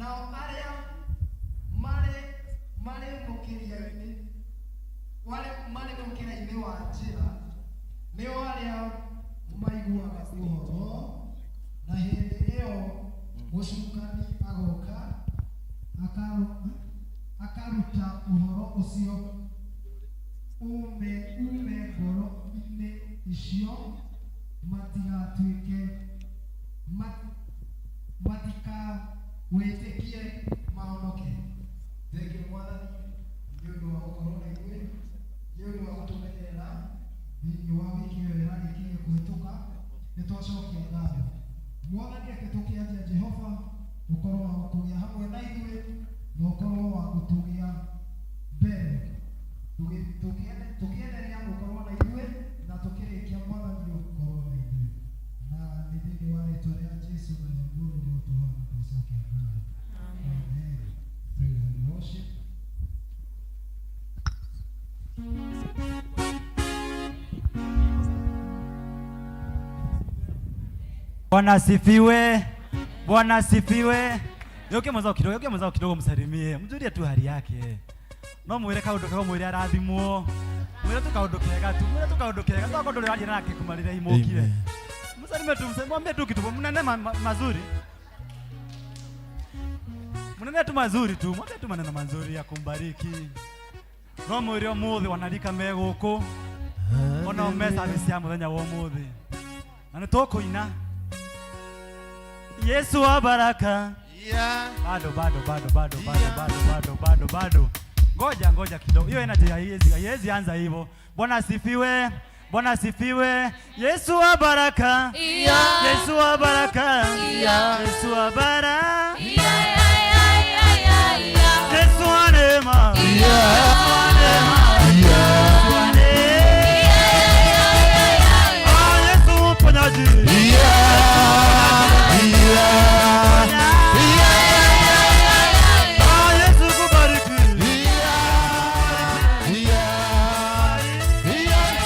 Nao arĩa marĩ marĩ mũkĩria-inĩ warĩ marĩ mũkĩra-inĩ wa njĩra nĩo arĩa maiguaga ũhoro, na hĩndĩ ĩyo mũcukani agoka akaruta ũhoro ũcio ume ngoro-inĩ icio matigatuĩke matikawĩtĩkie mahonoke. Thengiũ Mwathani nĩ ũndũ wa gũkorwo na ithuĩ, nĩ ũndũ wa gũtũmenyerera thĩinĩ wa wiki ĩyo ĩrarĩkirie kũhĩtũka. Nĩ twacokia ngatho Mwathani. Reke tũkĩanjia Jehova ũkorwo wa kũgĩa hamwe na ithuĩ na ũkorwo wa gũtũgĩa mbere. Tũkĩenderea gũkorwo na ithuĩ na tũkĩrĩkia, Mwathani, ũkorwo na ithuĩ, na nĩ thĩinĩ wa rĩtwa rĩa Jesu na rĩa Mũrũguo tũhoya na twacokia ngatho. Amen. Praise and worship. Bwana asifiwe. Bwana asifiwe. Geukia mwenzako kidogo, geukia mwenzako kidogo msalimie. Mjulie tu hali yake. No mwire kaundu kega, mwire arathimwo. Mwire tu kaundu kega tu, mwire tu kaundu kega. Tokorwo ndũrĩ waria nake kuma rĩrĩa imũkire. Msalimie tu, mwambie tu kitu, mnene mazuri. Mnene tu mazuri tu, mwambie tu maneno mazuri ya kumbariki. No mwire ũmũthĩ wanarika me gũkũ. Ona me service ya mũthenya wa ũmũthĩ. Na nĩ tũkũina. Yesu wa baraka. Bado bado bado bado bado bado bado bado bado. Ngoja ngoja kidogo. Hiyo energy haiwezi anza hivyo. Bwana asifiwe. Bwana asifiwe. Yesu wa baraka. Yesu wa baraka. Yesu wa baraka. Yesu wa neema. Yesu wa neema. Yesu wa neema. Ah, Yesu mponyaji. Ah, Yesu kubariki. Ah, yeah, yeah.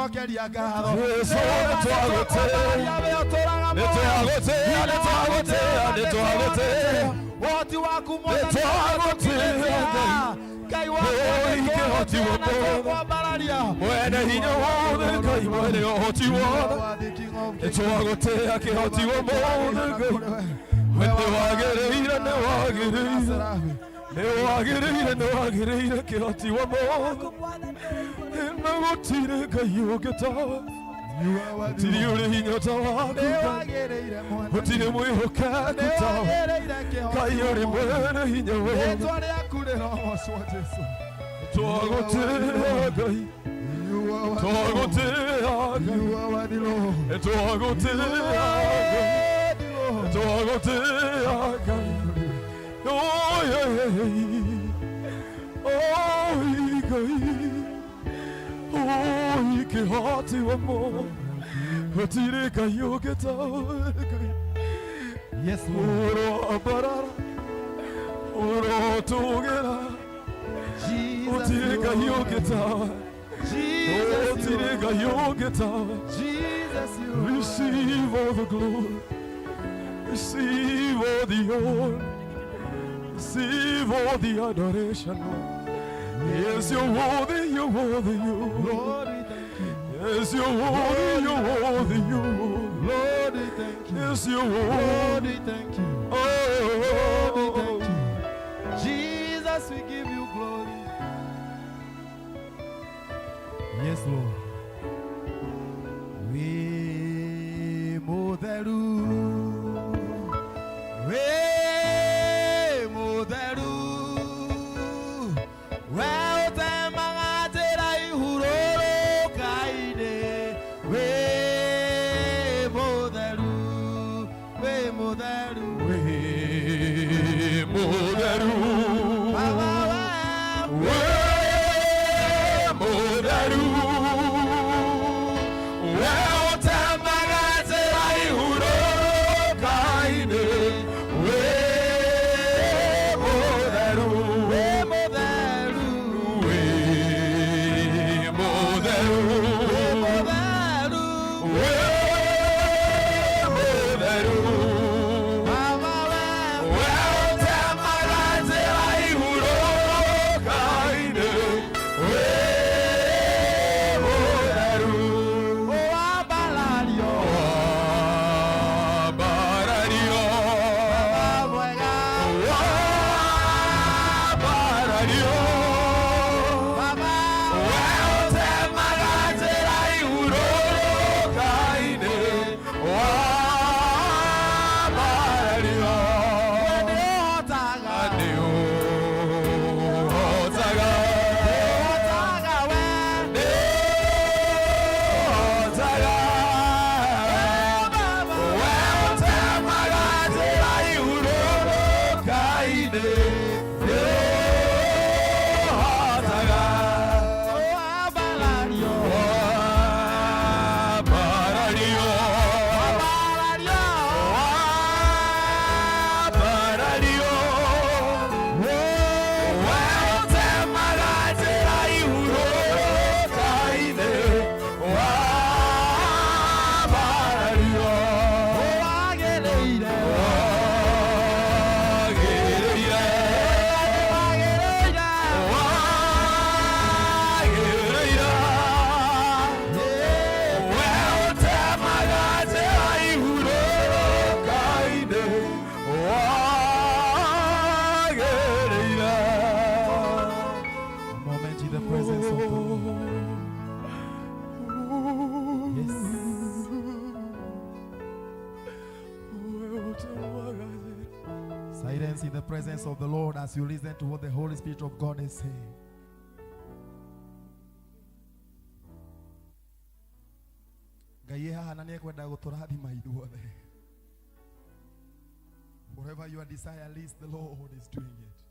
Twagũcokeria ngatho. Jesu, nĩtwagũtĩĩa. We ũtũũraga Nĩtwagũtĩĩa, nĩtwagũtĩĩa, nĩtwagũtĩĩa. Ũhoti waku Mwathani Nĩtwagũtĩĩa, Ngai. Ngai wakwa Oi, kĩhoti nĩtwagũtĩĩa na wa twakwambararia. Mwene hinya wothe, Ngai mwene ũhoti wothe. Nĩtwagũtĩĩa kĩhoti wa mothe, Ngai. We nĩwagĩrĩire, nĩwagĩrĩire. Nĩwagĩrĩire, nĩwagĩrĩire kĩhoti wa mothe. Na gũtirĩ Ngai ũngĩ tawe. Gũtirĩ ũrĩ hinya ta waku, Ngai. Nĩwagĩrĩire Mwathani. Gũtirĩ mwĩhokeku tawe. Nĩwagĩrĩire kĩhoti Ngai ũrĩ mwene hinya wothe. Rĩĩtwa rĩaku rĩrogocwo Jesũ. Twagũtĩĩa Ngai. Twagũtĩĩa Ngai. You are worthy, Lord. Twagũtĩĩa Ngai. Worthy, Lord. Twagũtĩĩa Ngai. Oh, yeah, yeah. Oh, Ngai. Oh, kĩhoti wa mothe. Gũtirĩ Ngai ũngĩ tawe, Ngai. Yes, Lord. Ũroambarara, ũrotũgĩra. Jesus, Gũtirĩ Ngai ũngĩ tawe. Jesus, Gũtirĩ Ngai ũngĩ tawe. Jesus, you are Receive all the glory. Receive all the honor. Receive all the adoration, Lord. Yes, you're worthy, you're worthy, you're worthy. Lord, we thank you. Yes, you're worthy, you're worthy, you're worthy. Lord, we thank you. Yes, you're Lord, worthy. we thank you. Lord, we Oh, thank you. Jesus, we give you glory. Yes, Lord. We mutheru. We mutheru. We ũtemaga njĩra ihurũrũka-inĩ. Wĩ mũtheru, wĩ mũtheru. Wĩ mũtheru. Baba we Wĩ mũtheru. We ũtemaga njĩra ihurũka-inĩ. Wĩ mũtheru. Wĩ mũtheru. Wĩ mũtheru. Wĩ mũtheru. Wĩ mũtheru. Baba we We ũtemaga njĩra ihurũka-inĩ. Wĩ mũtheru. Ũwambarario. Wambarario. Baba mwega. Wambarario. Baba We ũtemaga njĩra ihurũka-inĩ. Wambarario. We nĩũhotaga. Nĩũhotaga. Nĩũhotaga we. Nĩũhotaga. Baba We ũtemaga njĩra ihurũka-inĩ. Nĩũhotaga. Ũwambarario. Wambarario. Wambarario. Wambarario. We ũtemaga njĩra ihurũka-inĩ. Wambarario. Ũwagĩrĩire. Wagĩrĩire. Wagĩrĩire. Wagĩrĩire. We ũtemaga njĩra ihurũka-inĩ. Wagĩrĩire. A moment in the presence of the Lord. Yes. We ũtemaga njĩra. Silence in the presence of the Lord as you listen to what the Holy Spirit of God is saying. Ngai e haha na nĩekwenda gũtũrathima ithuothe. Whatever your desire is, the Lord is doing it.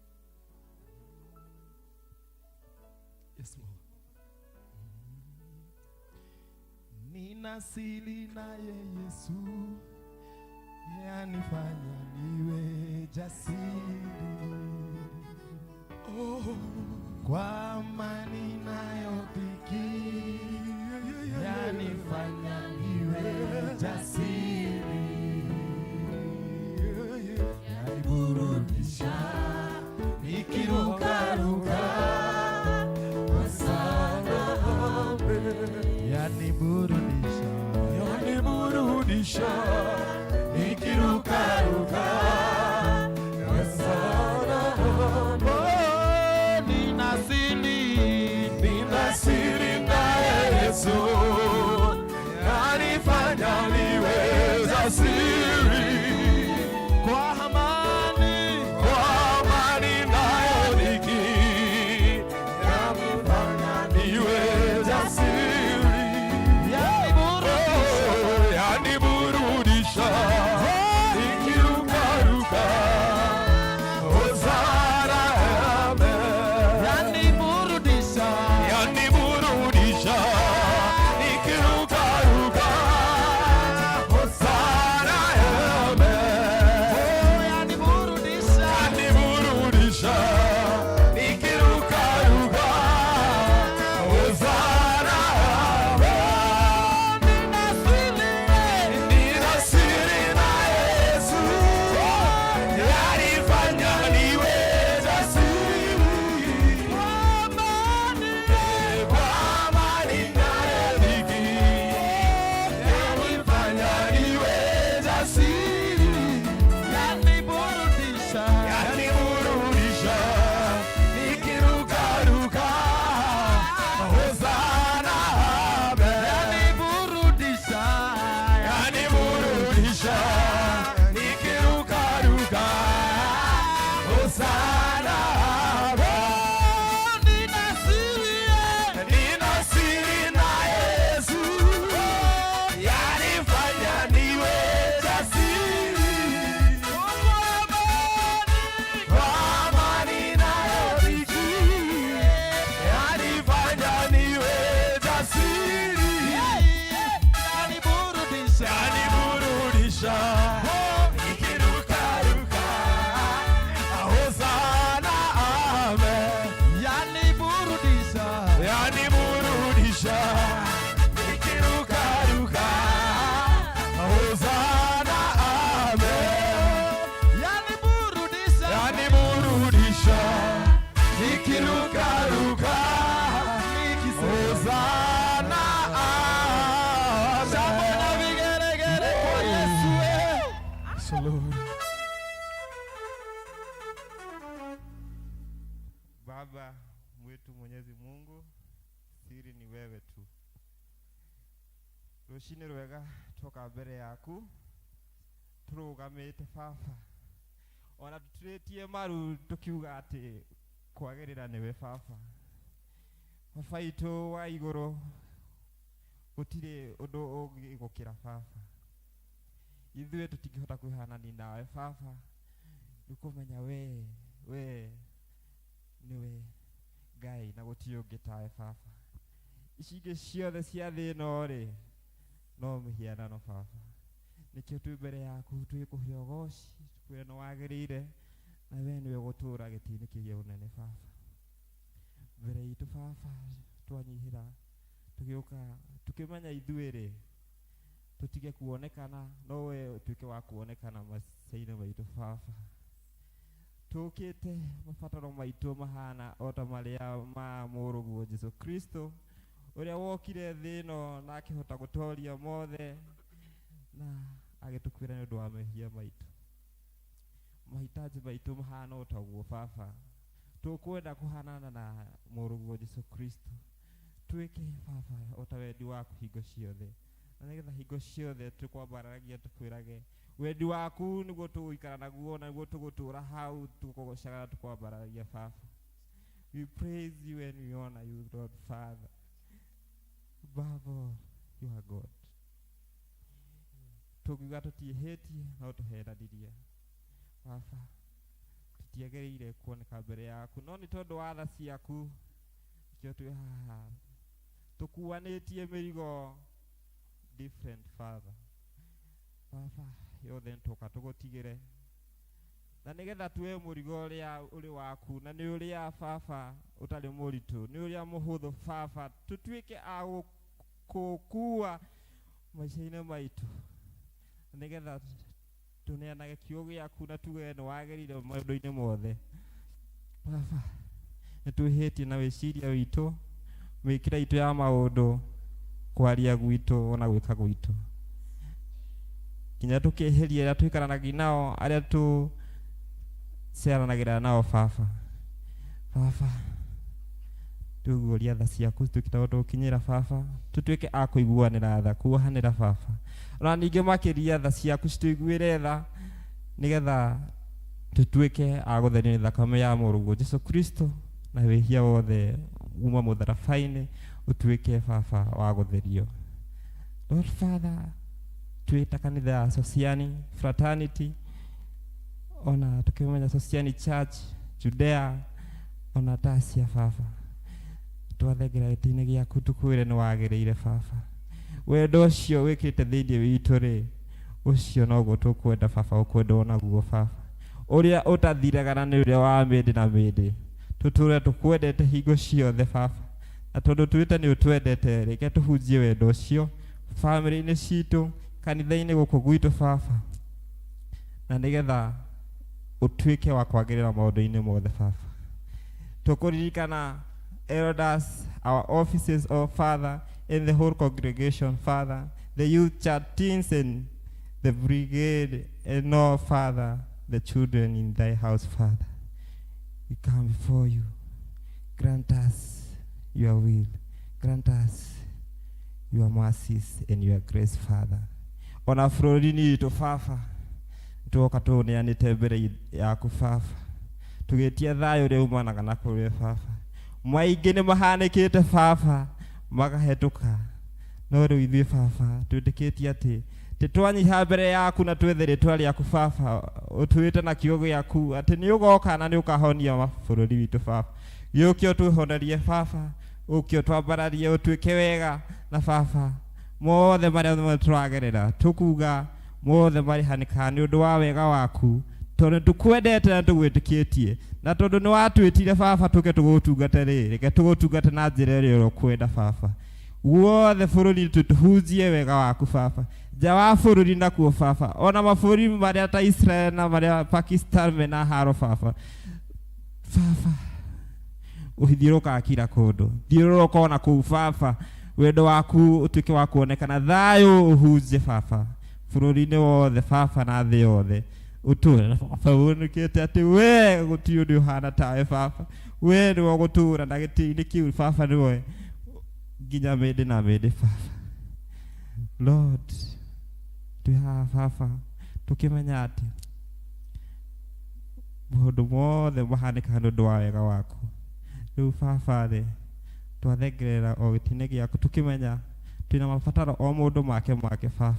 Yes, Lord. Nina siri naye Yesu, yanifanya niwe jasiri. Oh, Kwa amani nayo dhiki yeah, yeah, yeah. Yaniburudisha nikirukaruka Hosana. Oh, nina siri, Nina siri naye Yesu, kanifanya niwe jasiri. Kwa amani, Kwa amani nayo dhiki, yanifanya niwe jasiri. Yaniburudisha, Oh, yaniburudisha nikirukaruka. Hosana, amen. Yaniburudisha, Yaniburudisha nikirukaruka. Hosana, amen. Oh, yaniburudisha, Yaniburudisha nikirukaruka. Hosana, amen. Nina siri, Nina siri na Yesu, yanifanya niwe jasiri. Kwa amani, Kwa amani nayo dhiki, yanifanya niwe jasiri. Yaniburudisha, Yaniburudisha nikirukaruka. Hosana, amen. Yaniburudisha, Yaniburudisha nikirukaruka. Hosana, amen. Nina siri, Nina siri na Yesu, yanifanya niwe jasiri. Kwa amani nayo dhiki, yanifanya niwe jasiri. Yaniburudisha, Yaniburudisha nikirukaruka. Hosana, amen. Yaniburudisha, Yaniburudisha nikirukaruka. Hosana, amen. Yaniburudisha, Yaniburudisha nikirukaruka. Hosana, Shangwe na amen. vigelegele kwa Yesu. Salute. Baba mwetu Mwenyezi Mungu, siri ni wewe tu. Rũcinĩ rwega twoka mbere yaku tũrũgamĩte baba, ona tũturĩtie maru tũkiuga atĩ kwagĩrĩra nĩwe baba. Baba itũ wa igũrũ, gũtirĩ ũndũ ũngĩgũkĩra baba. Ithuĩ tũtingĩhota kwĩhanania nawe baba, nĩ kũmenya we nĩwe Ngai na gũtirĩ ũngĩ tawe baba. Ici ingĩ ciothe cia thĩ ĩno rĩ, no mĩhianano baba. Nĩkĩo twĩ mbere yaku twĩkũhe ũgoci, tũkwĩre nĩ wagĩrĩire na we nĩwe ũgũtũũra gĩtĩ-inĩ kĩu kĩa ũnene baba. Mbere itũ baba twanyihĩra tũgĩũka tũkĩmenya ithuĩ rĩ, tũtige kuonekana no we ũtuĩke wa kuonekana maica-inĩ maitũ baba. Tũkĩte mabataro maitũ mahana o ta marĩa ma mũrũguo Jesu Kristo ũrĩa wokire thĩ ĩno na akĩhota gũtoria mothe na agĩtũkuĩra nĩ ũndũ wa mehia maitũ. Mahitaji maitũ mahana o ta ũguo baba. Tũkwenda kũhanana na mũrũguo Jesu Kristo, twĩke baba o ta wendi waku hingo ciothe, na nĩgetha hingo ciothe tũkwambararagia tũkwĩrage wendi waku nĩguo tũgũikara naguo na nĩguo tũgũtũra hau tũkũgocaga na tũkwambararagia baba. We praise you and we honor you, Lord Father. Baba, you are God. Tũngiuga tũtiĩhĩtie no tũhenanirie baba, tũtiagĩrĩire kuoneka mbere yaku, no nĩ tondũ wa tha ciaku nĩkĩo twĩ haha tũkuanĩtie mĩrigo different, Father. Baba, yothe nĩtũka tũgũtigĩre na nĩgetha tuoe mũrigo ũrĩa ũrĩ waku, na nĩ ũrĩa baba ũtarĩ mũritũ, nĩ ũrĩa mũhũthũ baba, tũtuĩke a kũkua maica-inĩ maitũ, nĩgetha tũneanage kiugo gĩaku na tuge nĩ wagĩrĩire maũndũ-inĩ mothe. Baba, nĩ twĩhĩtie na wĩciria witũ, mĩkĩre itũ ya maũndũ, kwaria gwitũ ona gwĩka gwitũ. Nginya tũkĩeheria arĩa tũikaranagia nao, arĩa tũceranagĩra nao baba. Baba, tuguũria tha ciaku cituĩke gũtũkinyĩra baba, tũtuĩke a kũiguanĩra tha, kuohanĩra baba. Ona ningĩ makĩria tha ciaku citũiguĩre tha, nĩgetha tũtuĩke a gũtherio nĩ thakame ya mũrũguo Jesu Kristo, na wĩhia wothe uma mũtharaba-inĩ ũtuĩke baba wa gũtherio. Lord Father, twĩ ta kanitha ya Sosiani Fraternity, ona tukimenya Sosiani Church Judea, ona Tasia baba, twathengera gĩtĩ-inĩ gĩaku tũkwĩre nĩ wagĩrĩire baba. Wendo ũcio wĩkĩrĩte thĩinĩ witũ rĩ, ũcio noguo tũkwenda baba, ũkwendwo naguo baba, ũrĩa ũtathiraga na nĩ ũrĩa wa mĩndĩ na mĩndĩ. Tũtũre tũkwendete hingo ciothe baba, na tondũ twĩte nĩ ũtwendete, reke tũhunjie wendo ũcio bamĩrĩ-inĩ citũ, kanitha-inĩ gũkũ gwitũ baba, na nĩgetha ũtuĩke wa kwagĩrĩra maũndũ-inĩ mothe baba. Tũkũririkana elders, our offices, oh Father, and the whole congregation, Father, the youth, church, teens, and the brigade, and all, Father, the children in thy house, Father. We come before you. Grant us your will. Grant us your mercies and your grace, Father. Ona bũrũri-inĩ witũ baba, twoka tũũneanĩte mbere yaku baba, tũgĩtia thayũ ũrĩa umanaga na kũrĩ baba. Maingĩ nĩ mahanĩkĩte baba, makahetũka, no rĩu ithuĩ baba twĩtĩkĩtie atĩ twanyiha mbere yaku na twethe rĩtwa rĩaku baba, ũtwĩte na kiugo gĩaku atĩ nĩ ũgoka na nĩ ũkahonia bũrũri witũ baba. Gĩũke ũtũhonerie baba, ũke ũtwambararie, ũtuĩke wega na baba. Mothe marĩa tũragerera tũkuga mothe marĩhanĩkaga nĩ ũndũ wa wega waku, tondũ tũkwendete na tũgwĩtĩkĩtie, na tondũ nĩ watwĩtire baba tũke tũgũtungate rĩ, reke tũgũtungate na njĩra ĩrĩa ũkwenda baba. Guothe bũrũri tũhunjie wega waku baba, nja wa bũrũri nakuo baba, ona mabũrũri marĩa ta Israel na marĩa Pakistan mena haro baba. Baba, ũthiũrũrũkaga kila kũndũ, thiũrũrũka ona kũu baba, wendo waku ũtuĩke wa kuonekana, thayũ ũhunje baba bũrũri-inĩ wothe baba na thĩ yothe. Ũtũre baba wonekete atĩ we gũtirĩ ũndũ ũhana tawe baba, we nĩwe ũgũtũra na gĩtĩ-inĩ kĩu baba, nĩwe nginya mĩndĩ na mĩndĩ baba. Lord, twĩ haha baba tũkĩmenya atĩ maũndũ mothe mahanĩkaga nĩ ũndũ wa wega waku. Rĩu baba rĩ, twathengerera o gĩtĩ-inĩ gĩaku tũkĩmenya twĩna mabataro o mũndũ make make baba,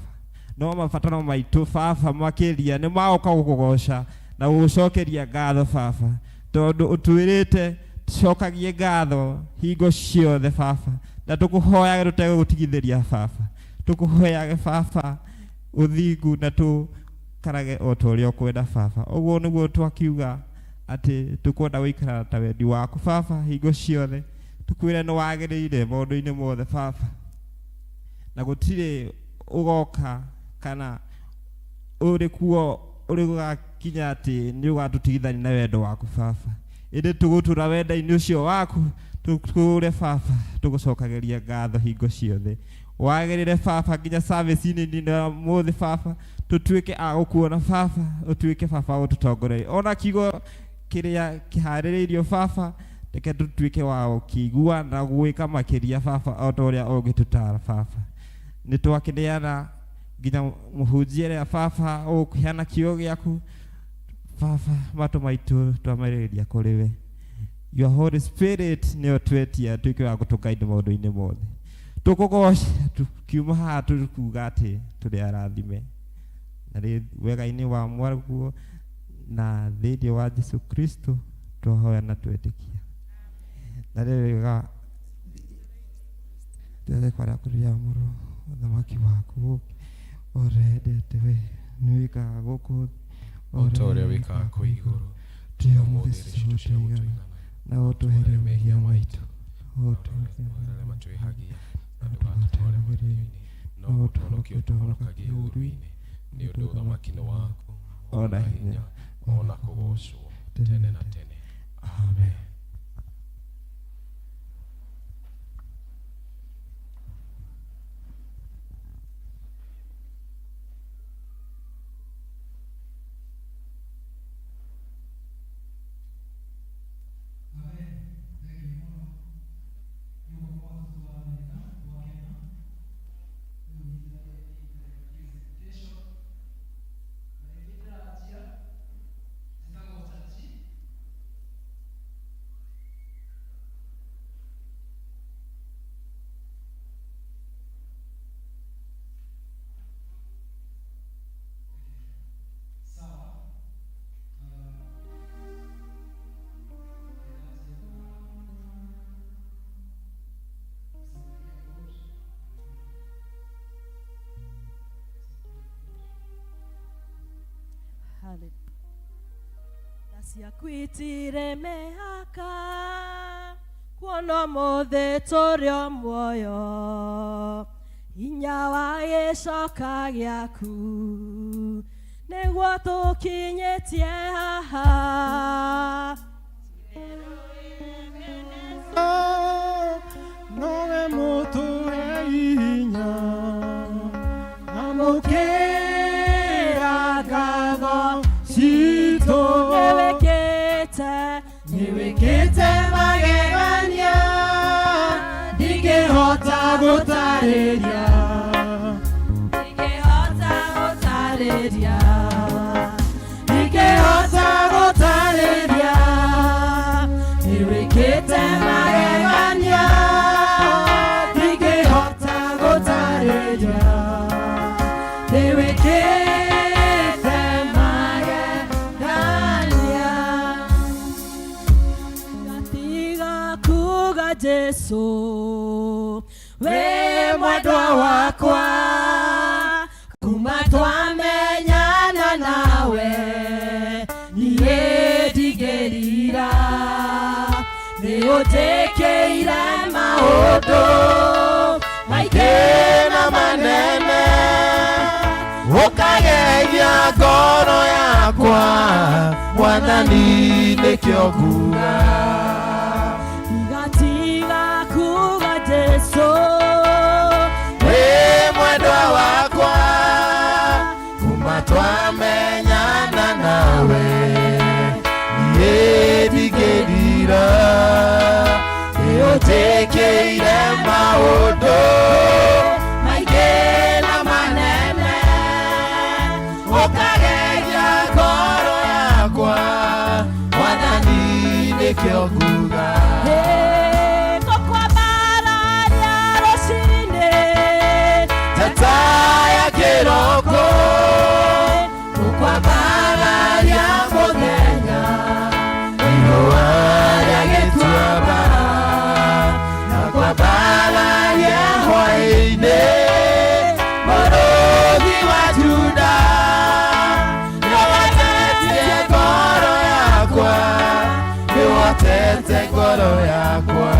no mabataro maitũ baba makĩria nĩ magoka gũkũgoca na gũgũcokeria ngatho baba, tondũ ũtwĩrĩte tũcokagie ngatho hingo ciothe baba, na tũkũhoyage tũtegũtigithĩria baba, tũkũhoyage baba ũthingu na tũkarage o ta ũrĩa ũkwenda baba. Ũguo nĩguo twakiuga atĩ tũkwenda gũikara ta wendi waku baba hingo ciothe, tũkwĩre nĩ wagĩrĩire maũndũ-inĩ mothe baba, na gũtirĩ ũgoka kana ũrĩ kuo ũrĩ gũgakinya atĩ nĩ ũgatũtigithania na wendo waku baba, ĩndĩ tũgũtũra wenda-inĩ ũcio waku, tũkũre baba tũgũcokagĩria ngatho hingo ciothe. Wagĩrĩre baba nginya service-inĩ nini ya mũthĩ baba, tũtuĩke a gũkuona baba, ũtuĩke baba ũtũtongorerie ona kiugo kĩrĩa kĩharĩrĩirio baba, reke tũtuĩke wa gũkĩigua na gwĩka makĩria baba o ta ũrĩa ũngĩtũtara baba. Nĩ twakĩneana nginya mũhunjia ũrĩa baba ũkũheana kiugo gĩaku baba, matũ maitũ twamarĩrĩria kũrĩ we. Your Holy Spirit nĩyo twetia tuĩke wa gũtũguide maũndũ-inĩ mothe. Tũkũgoca tukiuma haha tũkuga atĩ tũrĩ arathime na rĩ wega-inĩ wa mwaguo na thĩinĩ wa Jesu Kristo twahoya na twetĩkia. Na rĩ wega rĩtwa rĩaku rĩamũrwo, ũthamaki waku ũũke, ũrĩa wendete we nĩ wĩkaga gũkũ thĩ o ta ũrĩa wĩkaga kũu igũrũ. Tũhe Ũmũthĩ ũmũthĩ irio citũ cia citũ gũtũigana, na ũtũhere mehia maitũ o ta ũrĩa arĩa matwĩhagia, na ndũgatũtware magerio-inĩ, no ũtũhonokie ũtũhonokagie ũũru-inĩ. Nĩ ũndũ ũthamaki nĩ waku, o na hinya, o na kũgoocwo tene na tene. Amen. Hallelujah. Tha ciaku itirĩ mĩhaka kuona ũmũthĩ tũrĩ o muoyo hinya wa gĩcoka gĩaku nĩguo tũkinyĩtie haha. Nowe mũtũhe hinya amũkĩra ngatho citũ. Nĩwĩkĩte, nĩwĩkĩte magegania ndingĩhota gũtarĩria. Ndingĩhota gũtarĩria. Ndingĩhota gũtarĩria. Nĩwĩkĩte magegania ndingĩhota gũtarĩria. Nĩwĩkĩte magegania. Gatiga kuga Jesu wĩ mwendwa wakwa kuma twamenyana nawe niĩ ndigĩrira nĩ ũnjĩkĩire maũndũ maingĩ na manene ũkagegia ngoro yakwa Mwathani nĩkĩo nguga. Gatiga kuga Jesu wĩ mwendwa wakwa kuma twamenyana nawe niĩ ndigĩrira nĩ ũnjĩkĩire maũndũ maingĩ na manene ũkagegia ngoro yakwa Mwathani nĩkĩo nguga. Tũkwambararia rũcinĩ Njata ya kĩroko tũkwambararia mũthenya riũa rĩa gĩtuamba na kwambararia hwaĩ-inĩ mũrũthi wa Juda nĩwotetie ngoro yakwa nĩwotete ngoro yakwa.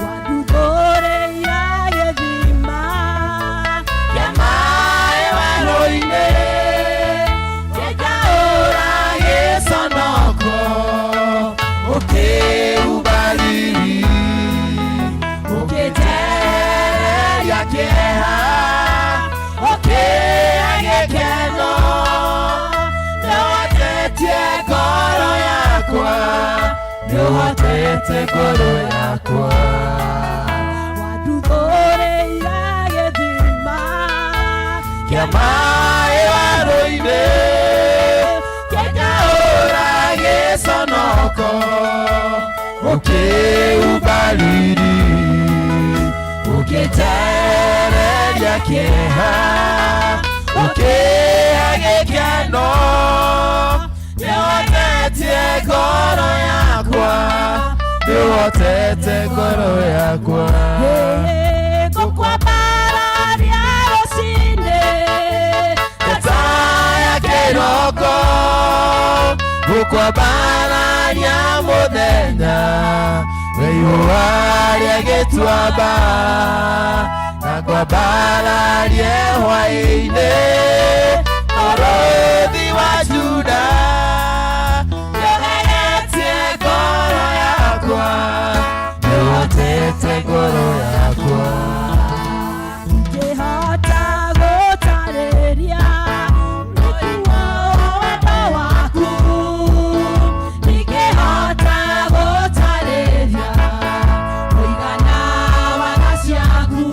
Wanduthũrĩire gĩthima kĩa maĩ werũ-inĩ kĩnjaũra gĩconoko ũkĩhuba riri ũkĩnjehereria kĩeha ũkĩhe gĩkeno nĩwotetie ngoro yakwa nĩwotete ngoro yakwa. Wanduthũrĩire gĩthima kĩa maĩ werũ-inĩ kĩnjaũra gĩconoko ũkĩhuba riri ũkĩnjehereria kĩeha ũkĩhe gĩkeno nĩwotetie ngoro yakwa nĩwotete ngoro yakwa. Tũkwambararia rũcinĩ Njata ya kĩroko gũkwambararia mũthenya riũa rĩa gĩtuamba na kwambararia hwaĩ-inĩ mũrũthi wa Juda nĩũgegetie ngoro yakwa nĩwotete ngoro yakwa. Ngĩhota gũtarĩria ũiguo wendo waku ndingĩhota gũtarĩria mũigana wa tha ciaku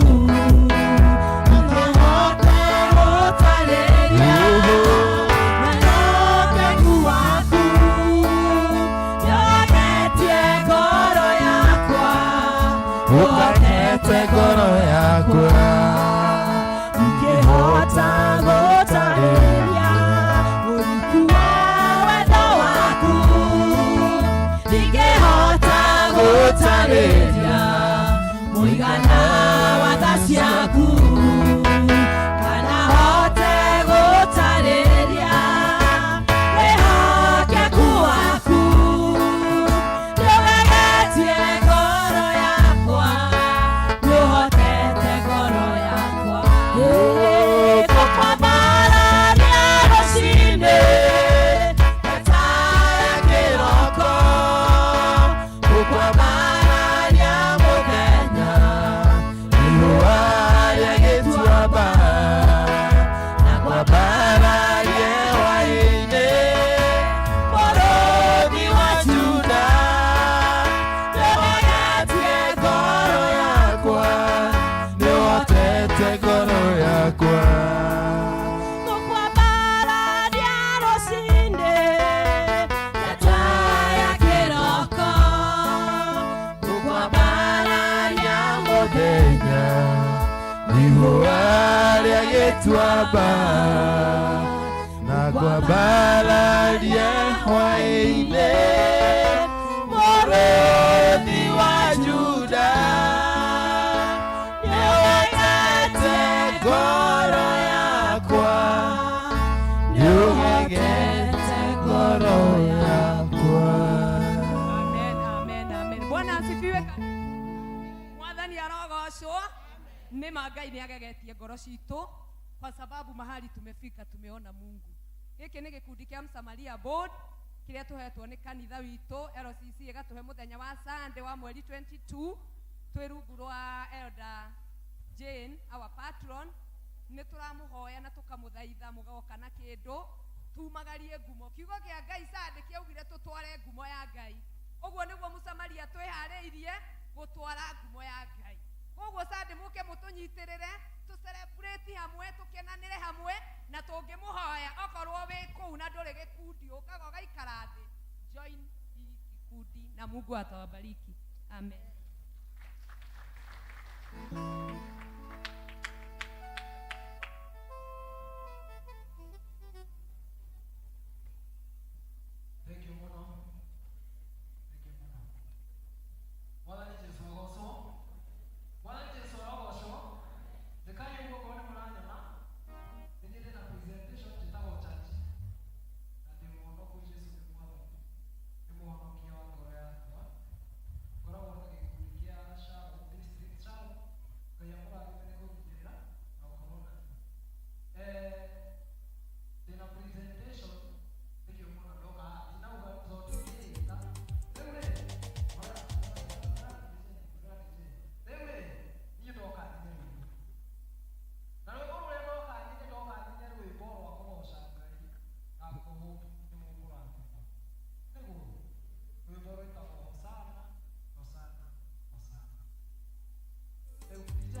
ndingĩhota gũtarĩria wĩhokeku waku nĩũgegetie ngoro yakwa ũkagete ngoro yakwa. Ingĩhota gũtarĩria ũriku wa wendo waku ndingĩhota gũtarĩria mũigana wa tha ciaku kana hote gũtarĩria Mũthenya ihũa rĩa gĩtuamba na kwambararia hwaĩ-inĩ Mũrũthi wa Juda nĩwendete ngoro yakwa, nĩũgegete ngoro yakwa. Amen, amen, amen. Bwana asifiwe. Mwathani arogocwo. Nĩ ma Ngai nĩ agegetie ngoro citũ kwa sababu mahali tumefika tumeona Mungu. Gĩkĩ nĩ gĩkundi kĩa Msamaria Board kĩrĩa tũhetwo nĩ kanitha witũ LCC ĩgatũhe mũthenya wa Sunday wa mweri 22 twĩ rungu rwa Elder Jane our patron. Nĩ tũramũhoya na tũkamũthaitha mũgoka na kĩndũ tumagarie ngumo. Kiugo kĩa Ngai Sunday kĩaugire tũtware ngumo ya Ngai. Ũguo nĩguo Mũsamaria twĩharĩirie gũtwara ngumo ya Ngai. Koguo Sunday mũke mũtũnyitĩrĩre tũ celebrate hamwe tũkenanĩre hamwe na tũngĩmũhoya okorwo wĩ kũu na ndũrĩ gĩkundi ũkaga ũgaikara thĩ, join hii kikundi na Mungu atawabariki. Amen. Thank you mũno. Thank you mũno. Mwathani Jesu agocwo. Mwathani Jesu arogocwo. Ndekai ũguo okorwo nĩ mũranyona. Nĩ niĩ ndĩna presentation njĩtagwo Chachi. Na ndĩ mũhonoku Jesu nĩ Mwathani. Nĩ mũhonokia wa ngoro yakwa. Ngoragwo na gĩkundi kĩa Shalom District. Shalom, Ngai amũrathime nĩ kũnyitĩrĩra na gũkorwo na niĩ. Ndĩna presentation nĩkĩo mũno ndoka haha. Ndinauga tondũ ndĩĩta. Rĩu rĩ, rora, rora, rĩu rĩ, niĩ ndoka nyine rwĩmbo. Na rwĩmbo rũrĩa ndoka nyine, ndoka nyine rwĩmbo rwa kũgoca Ngai na ngũhope nĩ mũkũrathimwo. Nĩguo rwĩmbo rwĩtagwo Hosana, Hosana, Hosana. Rĩu DJ,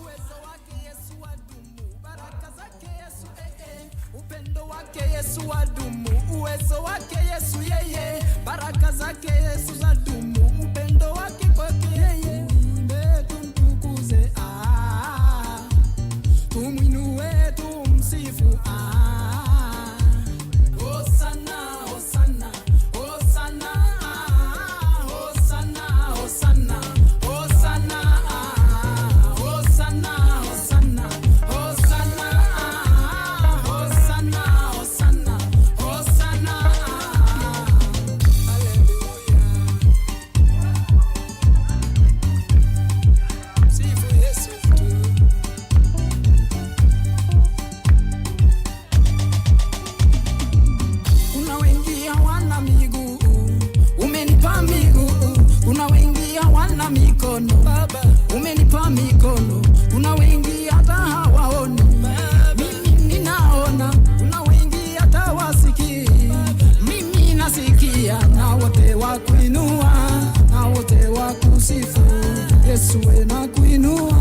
Uwezo wake Yesu wadumu, baraka zake Yesu eh eh, upendo wake Yesu wadumu, uwezo wake Yesu yeye, baraka zake Yesu zadumu, upendo wake kwake yeye. Tuimbe tumtukuze, ah, tumwinue tumsifu, ah. Hosana, Hosana, Hosana, ah, Hosana, Hosana, Hosana, ah, Hosana, Hosana, Hosana, ah, Hosana, Hosana, Hosana, ah. Hallelujah. Sifu Yesu tu. Kuna wengi hawana miguu, umenipa miguu. Kuna wengi hawana mikono, Baba, umenipa mikono. Kuna wengi hata hawaoni, mimi ninaona. Kuna wengi hata wasikii, mimi nasikia. Na wote wa kuinua, na wote wa kusifu. Yesu we na kuinua,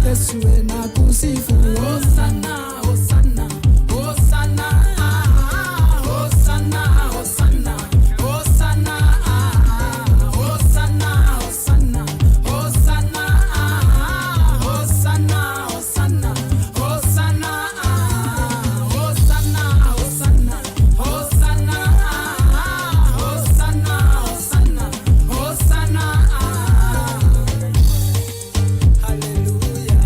Yesu we na kusifu. Hosana, Hosana, Hosana, ah, Hosana, Hosana, Hosana, ah, Hosana, Hosana, Hosana, ah, Hosana, Hosana, Hosana, ah, Hosana, Hosana, Hosana, ah, Hosana, Hosana, Hosana, ah. Hallelujah.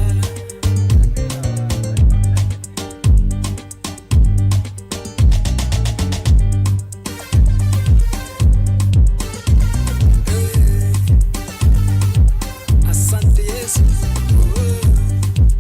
Asante Yesu. Oh.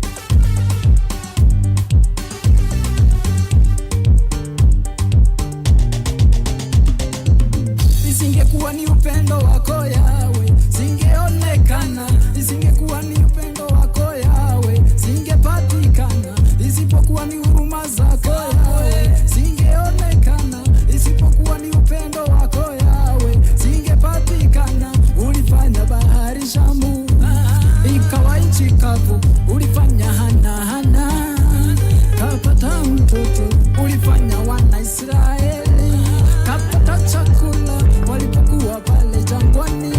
Isingekuwa ni upendo wako Yawe, singeonekana. Isingekuwa ni upendo wako Yawe, singepatikana. Isipokuwa ni huruma zako Yawe, singeonekana. Isipokuwa ni upendo wako Yawe, singepatikana. Ulifanya bahari Shamu ikawa nchi kavu, ulifanya Hana Hana kapata mtoto, ulifanya wana Israeli kapata chakula walipokuwa pale jangwani.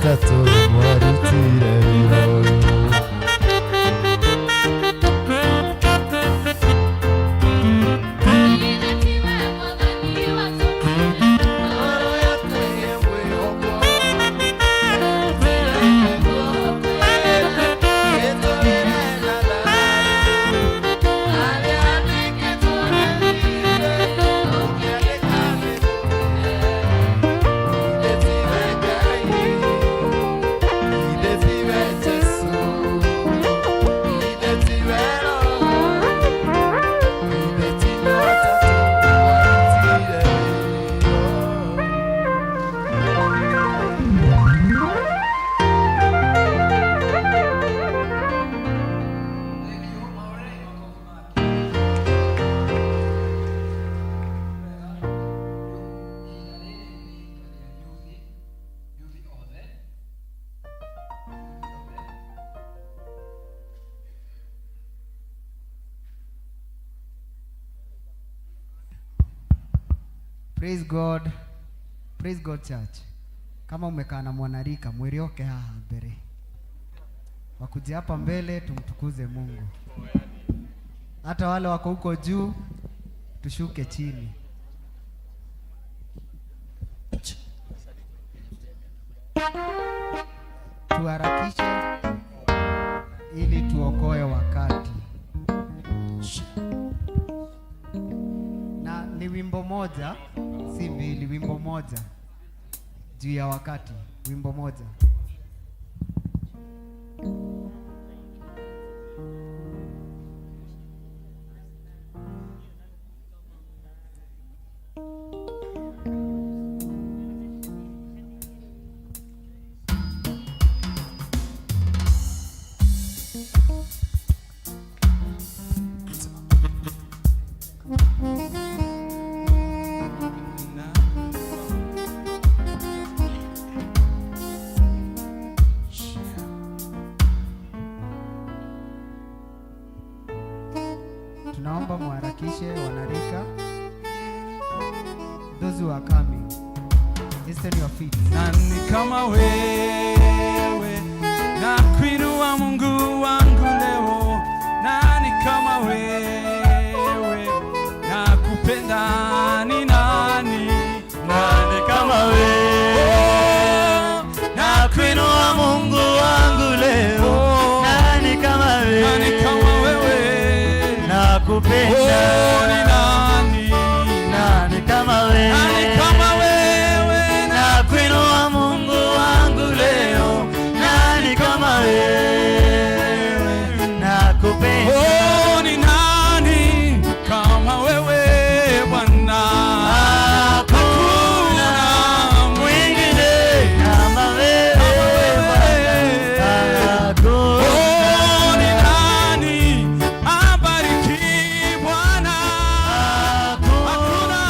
atatũ mwarutire wĩra ũyũ. Praise God. Praise God Church. Kama umekaa na mwanarika, mwili oke haha mbele. Wakuje hapa mbele tumtukuze Mungu. Hata wale wako huko juu tushuke chini. Tuharakishe ili tuokoe wakati. Na ni wimbo moja, si mbili, wimbo moja juu ya wakati, wimbo moja. Tunaomba muharakishe wanarika. Those who are coming, hasten your feet. Nani kama wewe, nakuinua Mungu wangu leo. Nani kama wewe, nakupenda ni nani? Nani kama wewe, nakuinua Mungu wangu leo. Nani kama wewe, Nani kama wewe, nakupenda. Oh, ni nani? Nani kama wewe, Nani kama wewe, nakuinua Mungu wangu leo. Nani kama wewe, nakupenda. Oh, ni nani kama wewe Bwana? Hakuna mwingine kama wewe Bwana. Oh, ni nani abariki Bwana? Hakuna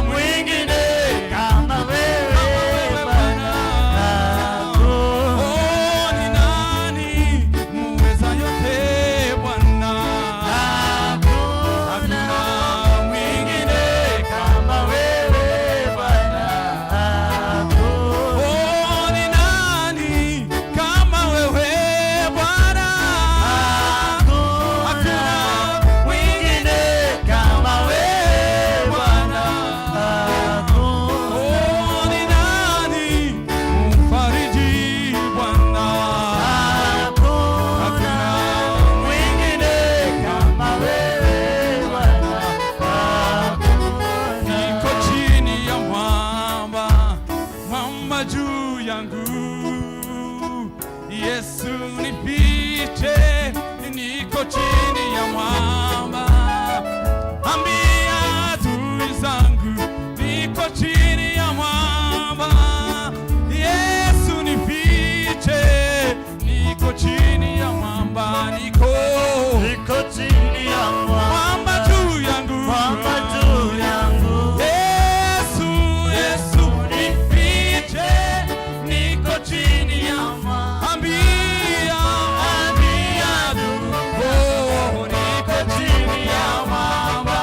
mwingine kama wewe Bwana. Oh, ni nani muweza yote Bwana? Hakuna mwingine kama wewe Bwana. Oh, ni nani kama wewe Bwana? Hakuna mwingine kama wewe Bwana. Oh, ni nani mfariji Bwana? Hakuna mwingine kama wewe Bwana. Niko chini ya mwamba, mwamba juu yangu. Yesu nifiche, niko chini ya mwamba. Ambia adui zangu, niko chini ya mwamba. Yesu nifiche, niko chini ya mwamba, niko Niko chini ya mwamba, mwamba juu yangu, mwamba juu yangu. Yesu, Yesu nifiche, niko chini ya mwamba. Ambia, ambia, oh, niko chini ya mwamba.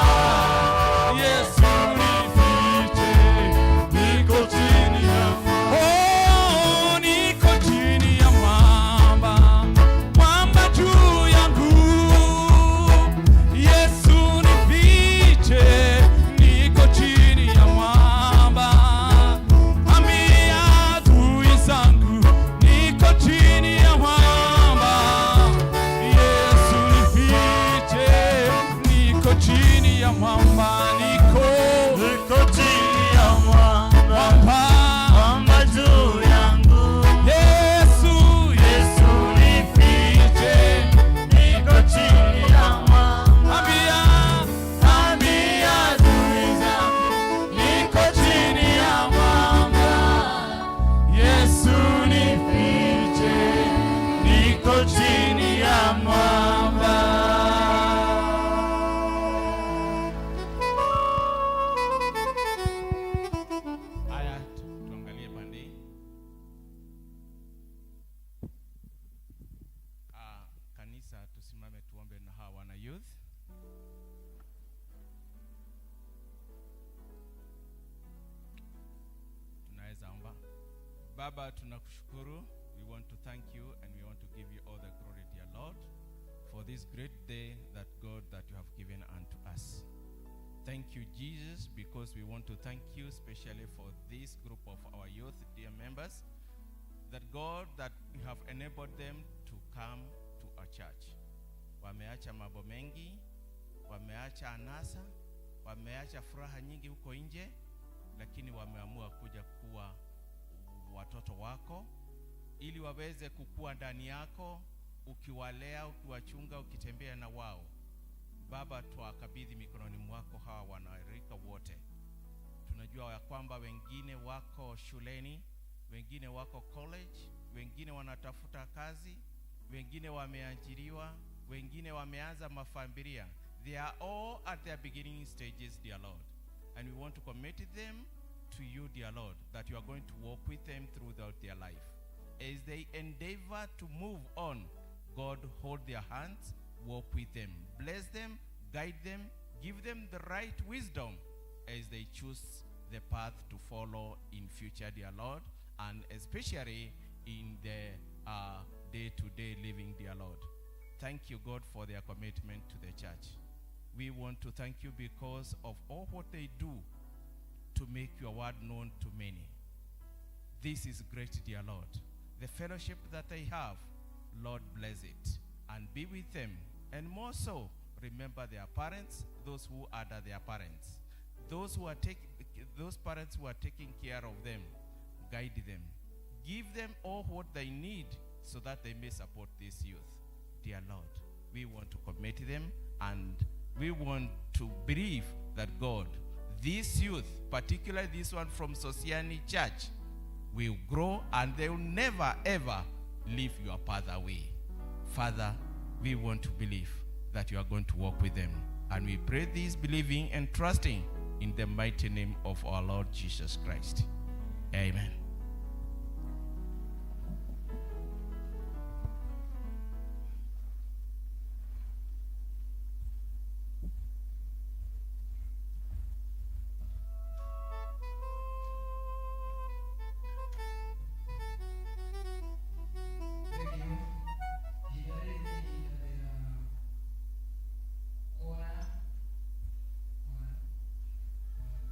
Baba, tunakushukuru. We want to thank you and we want to give you all the glory, dear Lord, for this great day that God that you have given unto us. Thank you, Jesus, because we want to thank you especially for this group of our youth, dear members, that God, that you have enabled them to come to our church. Wameacha mambo mengi, wameacha anasa, wameacha furaha nyingi huko nje, lakini wameamua kuja kuwa watoto wako ili waweze kukua ndani yako, ukiwalea, ukiwachunga, ukitembea na wao. Baba, twakabidhi mikononi mwako hawa wanarika wote. Tunajua ya kwamba wengine wako shuleni, wengine wako college, wengine wanatafuta kazi, wengine wameajiriwa, wengine wameanza mafamilia. They are all at their beginning stages, dear Lord. And we want to commit them to you, dear Lord, that you are going to walk with them throughout their life. As they endeavor to move on, God, hold their hands, walk with them, bless them, guide them, give them the right wisdom as they choose the path to follow in future, dear Lord, and especially in the day-to-day living, dear Lord. Thank you, God, for their commitment to the church. We want to thank you because of all what they do to make your word known to many. This is great, dear Lord. The fellowship that they have, Lord, bless it and be with them. And more so, remember their parents, those who are their parents. Those who are those parents who are taking care of them, guide them. Give them all what they need so that they may support this youth. Dear Lord, we want to commit them and we want to believe that God, this youth, particularly this one from Sosiani Church, will grow and they will never ever leave your path away. Father, we want to believe that you are going to walk with them. And we pray this believing and trusting in the mighty name of our Lord Jesus Christ. Amen. Thank you. Ihinda rĩrĩ nĩ ihinda rĩa kwaya. Kwaya. Kwaya.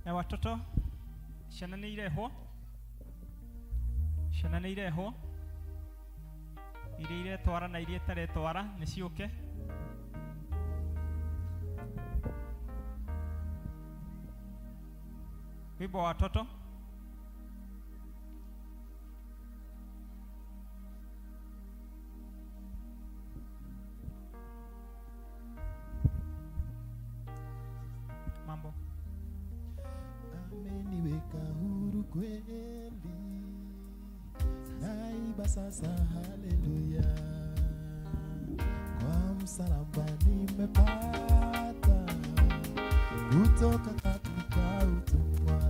Ya watoto ciana nĩ irehwo, ciana nĩ irehwo, iria iretwara na iria itaretwara nĩ ciũke. Wimbo wa watoto. Mambo. Ameniweka huru kweli, naiba sasa, haleluya. Kwa msalaba nimepata kutoka katika utumwa.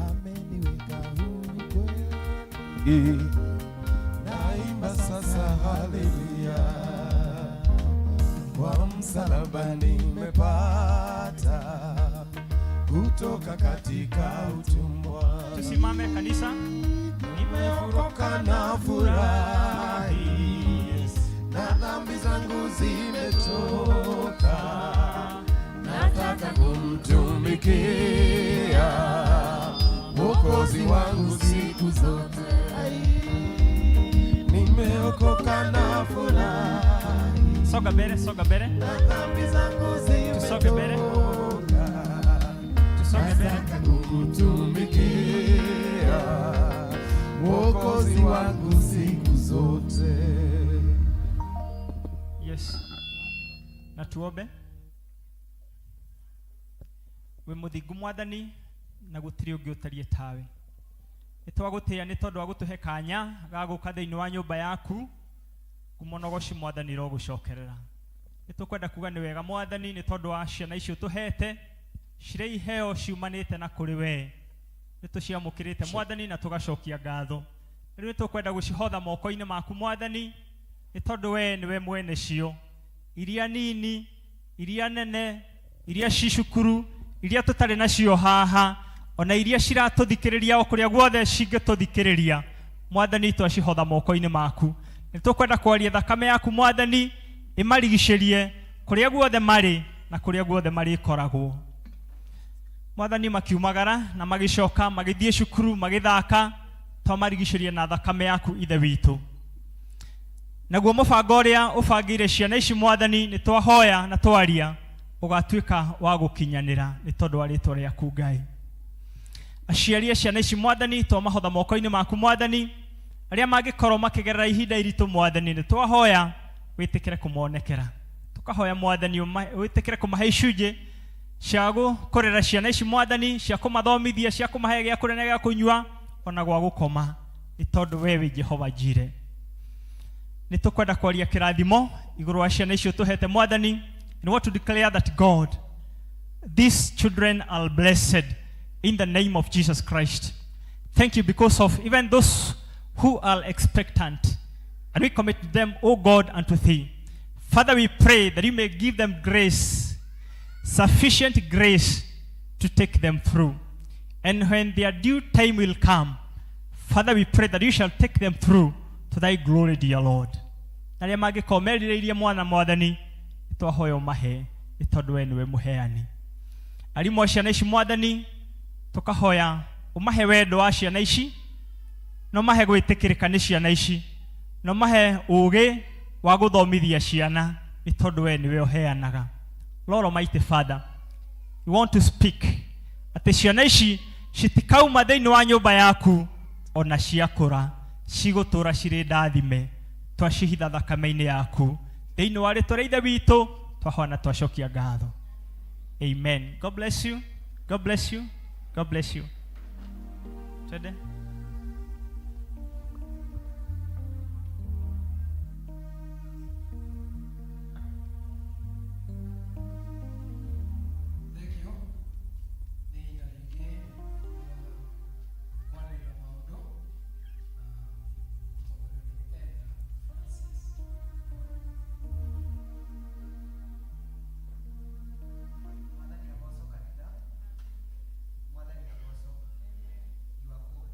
Ameniweka huru kweli, Naimba sasa haleluya, kwa msalaba nimepata kutoka katika utumwa. Tusimame kanisa. Nimeokoka na furahi, na dhambi zangu zimetoka, nataka kumtumikia Mwokozi wangu siku zote. Nimeokoka na furahi, Soga mbele, soga mbele. na dhambi zangu Tusoge mbele. zimetoka, Tusoge mbele. nataka kukutumikia Mwokozi wangu siku zote. Yes. Na tuombe. Wĩ mũthingu Mwathani na gũtirĩ ũngĩ ũtariĩ tawe. Nĩ twagũtĩĩa nĩ tondũ wa gũtũhe kanya ga gũka thĩinĩ wa nyũmba yaku. Ngumo na ũgoci Mwathani irogũcokerera. Nĩ tũkwenda kuga nĩ wega Mwathani nĩ tondũ wa ciana icio ũtũhete, cirĩ iheo ciumanĩte na kũrĩ wee. Nĩ tũciamũkĩrĩte Mwathani na tũgacokia ngatho. Rĩu nĩ tũkwenda gũcihotha moko-inĩ maku Mwathani, nĩ tondũ wee nĩwe mwene cio, iria nini, iria nene, iria ci cukuru, iria tũtarĩ nacio haha, ona iria ciratũthikĩrĩria o kũrĩa guothe cingĩtũthikĩrĩria. Mwathani twacihotha moko-inĩ maku. Nĩ tũkwenda kwaria thakame yaku Mwathani ĩmarigicĩrie kũrĩa guothe marĩ na kũrĩa guothe marĩkoragwo. Mwathani makiumagara na magĩcoka magĩthiĩ cukuru magĩthaka, twamarigicĩria na thakame yaku Ithe witũ. Naguo mũbango ũrĩa ũbangĩire ciana ici Mwathani nĩ twahoya na twaria ũgatuĩka wa gũkinyanĩra nĩ tondũ wa rĩtwa rĩaku Ngai. Aciari a ciana ici Mwathani twamahotha moko-inĩ maku Mwathani, arĩa mangĩkorwo makĩgerera ihinda iritũ Mwathani nĩ twahoya wĩtĩkĩre kũmonekera. Tũkahoya Mwathani wĩtĩkĩre kũmahe icunjĩ cia gũkũrera ciana ici Mwathani, cia kũmathomithia, cia kũmahe gĩa kũrĩa na gĩa kũnyua ona gwa gũkoma, nĩ tondũ we wĩ Jehova Jire. Nĩ tũkwenda kwaria kĩrathimo igũrũ wa ciana icio tũhete Mwathani. And want to declare that God, these children are blessed in the name of Jesus Christ. Thank you because of even those who are expectant. And we commit them, O God, unto thee. Father, we pray that you may give them grace, sufficient grace to take them through. And when their due time will come, Father, we pray that you shall take them through to thy glory, dear Lord. Na arĩa mangĩkorwo merirĩirie mwana Mwathani, twahoya ũmahe nĩ tondũ we nĩwe mũheani. Arimũ a ciana ici Mwathani, tũkahoya ũmahe wendo wa ciana ici, na ũmahe gwĩtĩkĩrĩka nĩ ciana ici, na ũmahe ũũgĩ wa gũthomithia ciana nĩ tondũ we nĩwe ũheanaga. Lord Almighty Father, we want to speak atĩ ciana ici citikauma thĩinĩ wa nyũmba yaku ona ciakũra, cigũtũra cirĩ ndathime, twacihitha thakame-inĩ yaku. Thĩinĩ wa rĩtwa rĩa Ithe witũ twahoya na twacokia ngatho. Amen. God bless you. God bless you. God bless you. Twende. Thank you. Nĩ ihinda rĩngĩ kwarĩrĩria maũndũ na mũtongoria nĩ Elder Francis. Mwathani agocwo kanitha. Mwathani agocwo. You are good.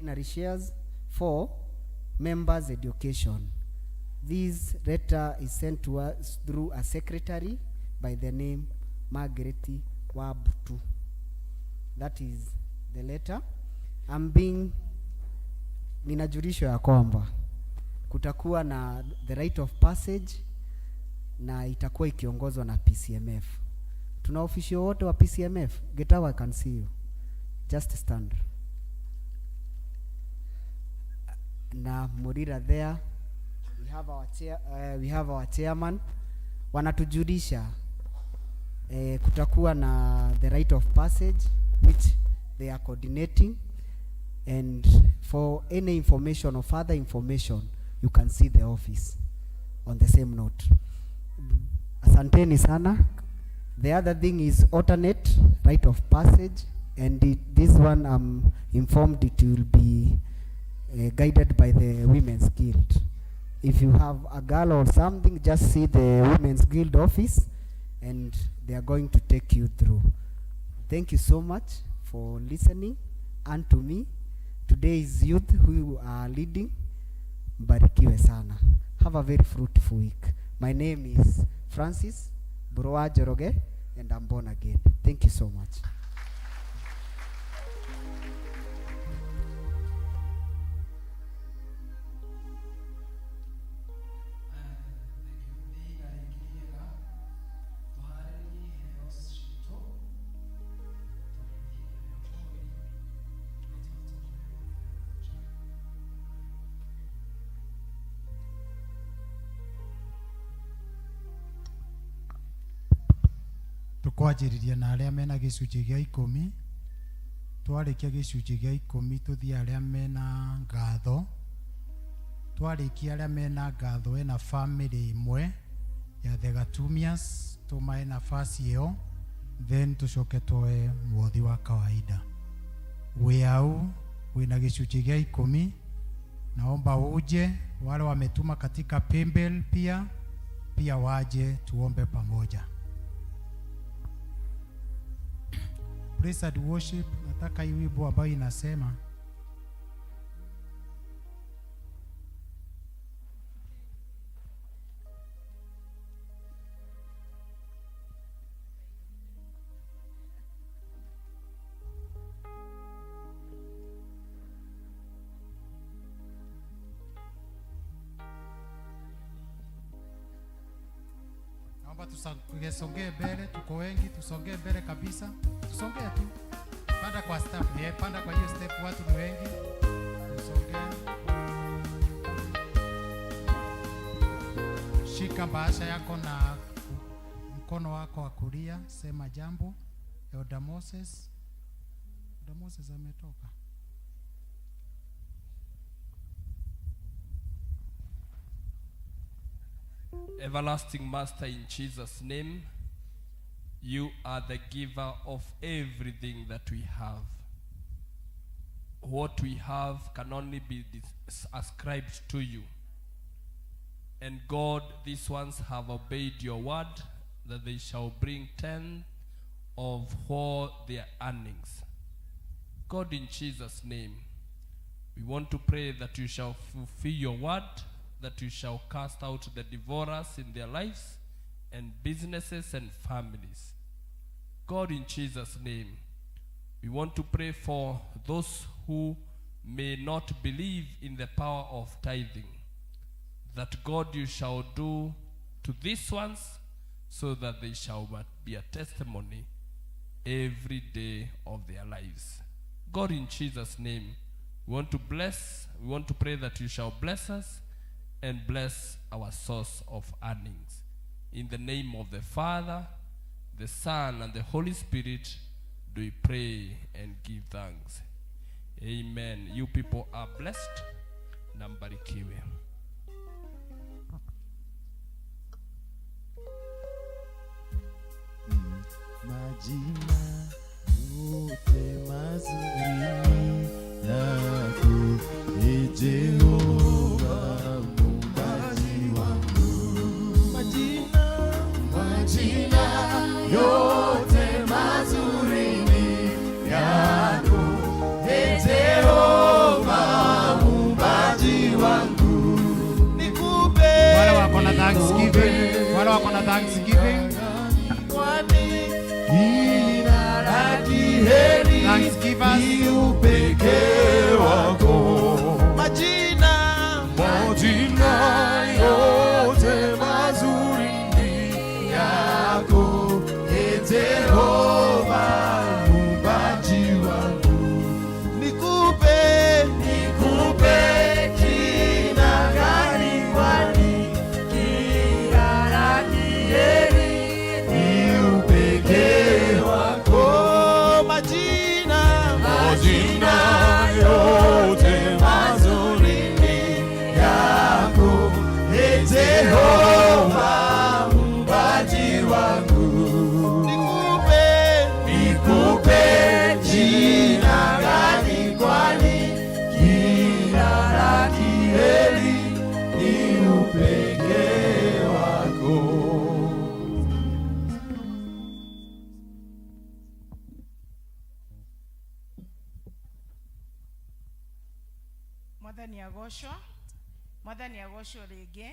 Ordinary shares. 4, members education. This letter is sent to us through a secretary by the name Margaret Wabutu. That is the letter. I'm being ninajulishwa ya kwamba kutakuwa na the rite of passage na itakuwa ikiongozwa na PCMF. Tuna official wote wa PCMF. Getawa, I can see you. Just stand. Na Murira there. We have our chairman. Wanatujulisha kutakuwa na the rite of passage which they are coordinating, and for any information or further information you can see the office on the same note. Asanteni sana. The other thing is alternate rite of passage, and this one I'm informed it will be guided by the Women's Guild. If you have a girl or something, just see the Women's Guild office and they are going to take you through. Thank you so much for listening and to me. Today is youth who are leading. Mbarikiwe sana. Have a very fruitful week. My name is Francis Buroa Joroge, and I'm born again. Thank you so much. Tukwanjĩrĩria na arĩa mena gĩcunjĩ gĩa 10. Twarĩkia gĩcunjĩ gĩa 10 tũthiĩ arĩa mena ngatho. Twarĩkia arĩa mena ngatho ena family ĩmwe ya the Gatumias, tũmahe nafasi ĩyo, then tũcoke tuoe mwothi wa kawaida. Wĩ au wĩna gĩcunjĩ gĩa 10, naomba uje. Wale wametuma katika paybill pia waje tuombe pamoja. Praise and worship, nataka hii wimbo ambayo inasema naomba tusongee mbele, tuko wengi, tusongee mbele kabisa. Tusongee tu. Panda kwa step, panda kwa hiyo step, watu ni wengi. Tusongee. Shika bahasha yako na mkono wako wa kulia, sema jambo. Elder Moses. Elder Moses ametoka. Everlasting Master, in Jesus' name, you are the giver of everything that we have. What we have can only be ascribed to you. And God, these ones have obeyed your word, that they shall bring 10 of all their earnings. God, in Jesus' name, we want to pray that you shall fulfill your word, that you shall cast out the devourers in their lives and businesses and families. God, in Jesus' name, we want to pray for those who may not believe in the power of tithing, that God, you shall do to these ones so that they shall be a testimony every day of their lives. God, in Jesus' name, we want to bless, we want to pray that you shall bless us and bless our source of earnings. In the name of the Father, the Son, and the Holy Spirit, do we pray and give thanks. Amen. You people are blessed. Na mbarikiwe. Majina yote mazuri yako ni Jehova Muumbaji wangu. Majina yote mazuri ni yako, e Jehova. Thanksgiving. Jina la kiheri Thanksgivers. ni upekee wako. Majina, majina yote mazuri ni yako, e Jehova muumbaji wangu. Nikupe, nikupe jina gani kwani kila la kiheri ni upekee wako. Majina, majina yote mazuri ni yako, e Jehova muumbaji wangu. Nikupe, nikupe jina gani kwani kila la kiheri ni upekee wako. Mwathani agocwo mwathani agocwo rĩngĩ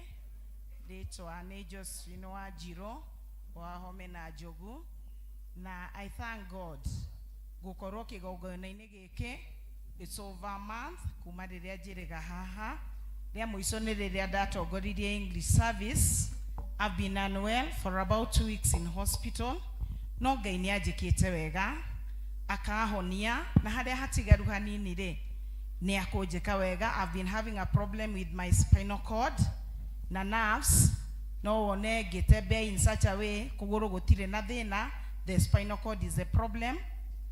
rĩtwa nĩ Josephine wa Njirũ wa Home na Njogu na I thank God gũkorwo kĩgongona-inĩ gĩkĩ. It's over a month kuma rĩrĩa njĩrĩga haha rĩa mũico nĩ rĩrĩa ndatongoririe English service. I've been unwell for about 2 weeks in hospital, no Ngai nĩ anjĩkĩte wega akahonia na harĩa hatigaru hanini rĩ nĩ akũnjĩka wega. I've been having a problem with my spinal cord na nerves, no wone ngĩtembea in such a way kũgũrũ gũtirĩ na thĩna, the spinal cord is a problem,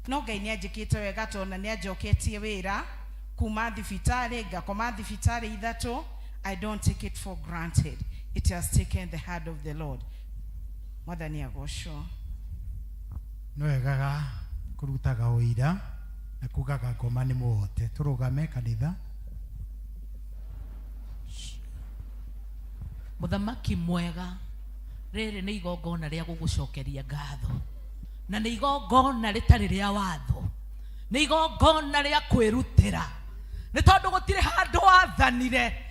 no Ngai nĩ anjĩkĩte wega tondũ nĩ anjoketie wĩra kuma thibitarĩ ngakoma thibitarĩ ithatũ. I don't take it for granted. It has taken the hand of the Lord. Mwathani agocwo. Nĩ wegaga kũrutaga ũira na kugaga ngoma nĩ mũhote tũrũgame kanitha. Mũthamaki mwega, rĩrĩ nĩ igongona rĩa gũgũcokeria ngatho na nĩ igongona rĩtarĩ rĩa watho, nĩ igongona rĩa kwĩrutĩra, nĩ tondũ gũtirĩ handũ wathanire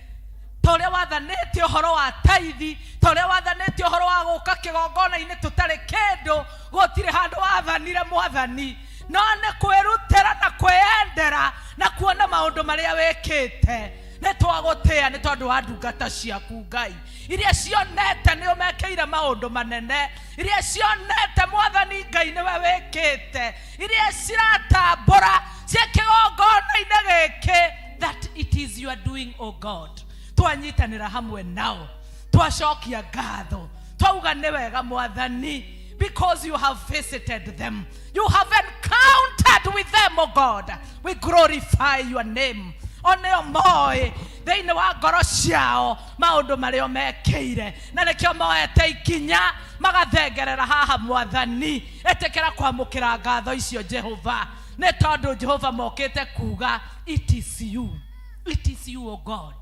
ta ũrĩa wathanĩte ũhoro wa taithi, ta ũrĩa wathanĩte ũhoro wa gũka kĩgongona-inĩ tũtarĩ kĩndũ. Gũtirĩ handũ wathanire mwathani, no nĩ kwĩrutĩra na kwĩyendera na kuona maũndũ marĩa wĩkĩte. Nĩ twagũtĩa nĩ tondũ wa ndungata ciaku Ngai iria cionete nĩ ũmekĩire maũndũ manene, iria cionete mwathani Ngai nĩwe wĩkĩte, iria ciratambũra ciĩ kĩgongona-inĩ gĩkĩ that it is your doing, O God. Twanyitanĩra hamwe nao, twacokia ngatho, twauga nĩ wega mwathani, because you have visited them, you have encountered with them, O God. We glorify your name. O nĩo moĩ thĩinĩ wa ngoro ciao maũndũ marĩa mekĩire na nĩkĩo moete ikinya magathengerera haha. Mwathani, ĩtĩkĩra kwamũkĩra ngatho icio Jehova, nĩ tondũ Jehova mokĩte kuga it is you, it is you, O God.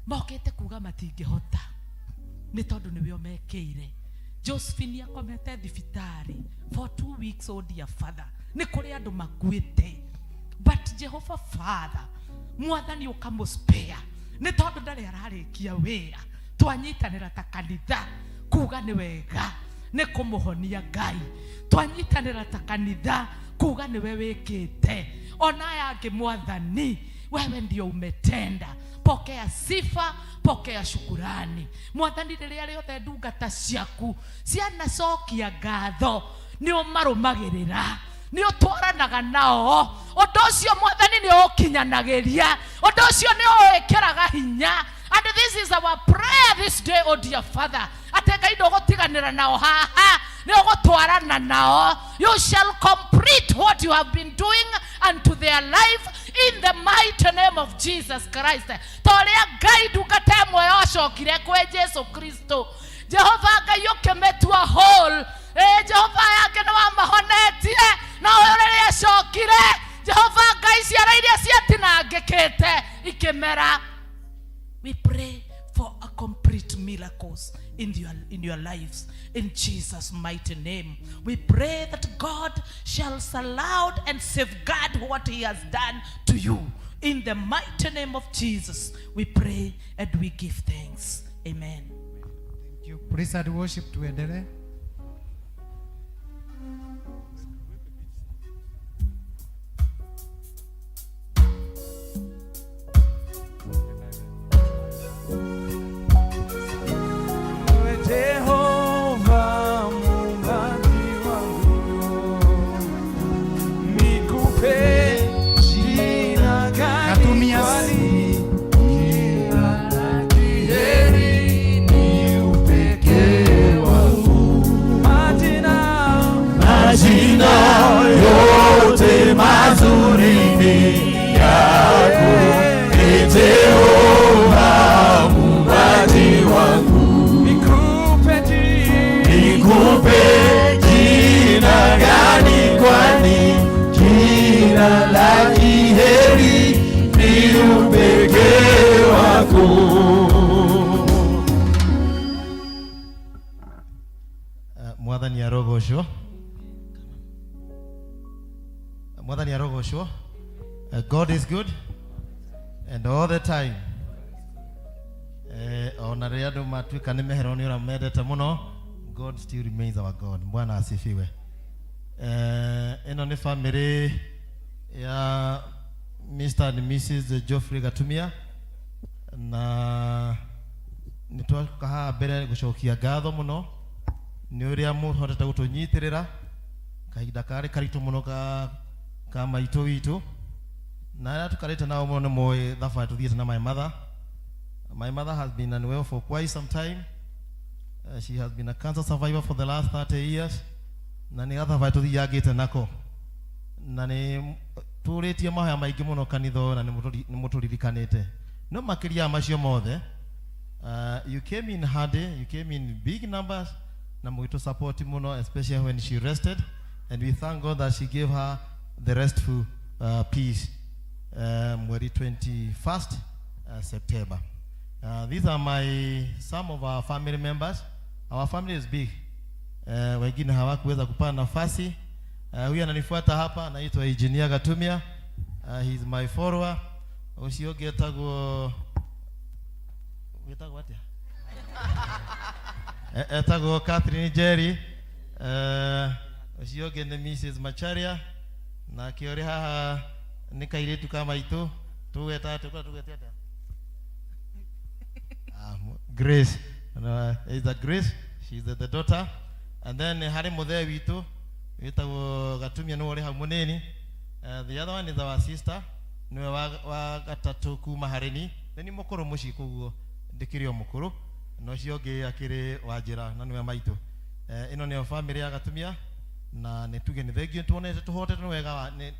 Mokĩte kuga matingĩhota nĩ tondũ nĩwe ũmekĩire. Josephine akomete thibitarĩ for 2 weeks. Oh dear Father, nĩ kũrĩ andũ makuĩte, but Jehova Father, mwathani, ũkamũspare nĩ tondũ ndarĩ ararĩkia wĩra. Twanyitanĩra ta kanitha kuga nĩ wega nĩ kũmũhonia Ngai. Twanyitanĩra ta kanitha kuga nĩwe wĩkĩte. Ona aya angĩ, mwathani, wewe ndio umetenda. Pokea sifa, pokea shukurani mwathani. Rĩrĩa rĩothe ndungata ciaku cianacokia ngatho, nĩ ũmarũmagĩrĩra, nĩ ũtwaranaga nao. Ũndũ ũcio mwathani nĩ ũkinyanagĩria, ũndũ ũcio nĩ ũwĩkĩraga hinya. And this is our prayer this day, oh dear Father, atĩ Ngai ndũgũtiganĩra nao haha, nĩ ũgũtwarana nao. You shall complete what you have been doing unto their life in the mighty name of Jesus Christ. Ta ũrĩa Ngai ndungata ĩmwe yocokire kwĩ Jesu Kristo, Jehova Ngai, ũkĩmĩtua whole. Ĩ Jehova, yangĩ nĩ wamahonetie, no ũyũ rĩrĩa acokire, Jehova Ngai, ciara iria ciatinangĩkĩte ikĩmera. We pray for a complete miracles in your lives in Jesus' mighty name. We pray that God shall surround and safeguard what he has done to you. In the mighty name of Jesus, we pray and we give thanks. Amen. Thank you. Praise and worship tuendelee. Ewe Jehova muumbaji wangu, nikupe jina gani? Natumia Kwani kila la heri ni upekee wako. Majina, Majina yote mazuri ni yako, Ee Jehova muumbaji wangu. Nikupe jina, Nikupe jina gani? Kwani jina la heri ni upekee wako. Mwathani arogocwo mwathani arogocwo. God is good and all the time. Ona rĩrĩa andũ matuĩka nĩ meherwo nĩ ũrĩa mendete mũno, God still remains our God. Bwana asifiwe. Ĩno nĩ family ya Mr. and Mrs. Geoffrey Gatumia na nĩ twoka haha mbere gũcokia ngatho mũno nĩ ũrĩa mũhotete gũtũnyitĩrĩra kahinda karĩ karitũ mũno ka maitũ witũ na arĩa tũkarĩte nao mũno nĩ moĩ thabarĩ tũthiĩte na my mother. My mother has been unwell for quite some time. She has been a cancer survivor for the last 30 years na nĩ gathabarĩ tũthiangĩte nako na nĩ tũrĩtie mahoya maingĩ mũno kanitha ũyũ na nĩ mũtũririkanĩte no makĩria ya macio mothe, you came in handy, you came in big numbers na mũgĩtũ support mũno, especially when she rested, and we thank God that she gave her the restful peace mweri 21st September. These are my some of our family members. Our family is big. Wengine hawakuweza kupata nafasi. Huyu ananifuata hapa anaitwa Engineer Gatumia. He is my follower. Ucio ũngĩ etagwo wĩtagwo atĩa? Etagwo Catherine Jerry. Ũcio ũngĩ nĩ Mrs. Macharia. Nake ũrĩ haha nĩ kairĩtu ka maitũ tũgeta atĩa? Tũgete atĩa? Grace. Is a Grace. She's the daughter. And then harĩ mũthee witũ wĩtagwo Gatumia nĩwe ũrĩ hau mũnini. The other one is our sister nĩwe wa gatatũ kuma harĩ ni nĩ ni mũkũrũ mũciĩ koguo ndĩkĩrĩ o mũkũrũ na ũcio ũngĩ akĩrĩ wa njĩra na nĩwe maitũ. Ĩno nĩyo family ya Gatumia na nĩ tuge nĩ thengiũ tuonete tũhotete nĩ wega wa nĩ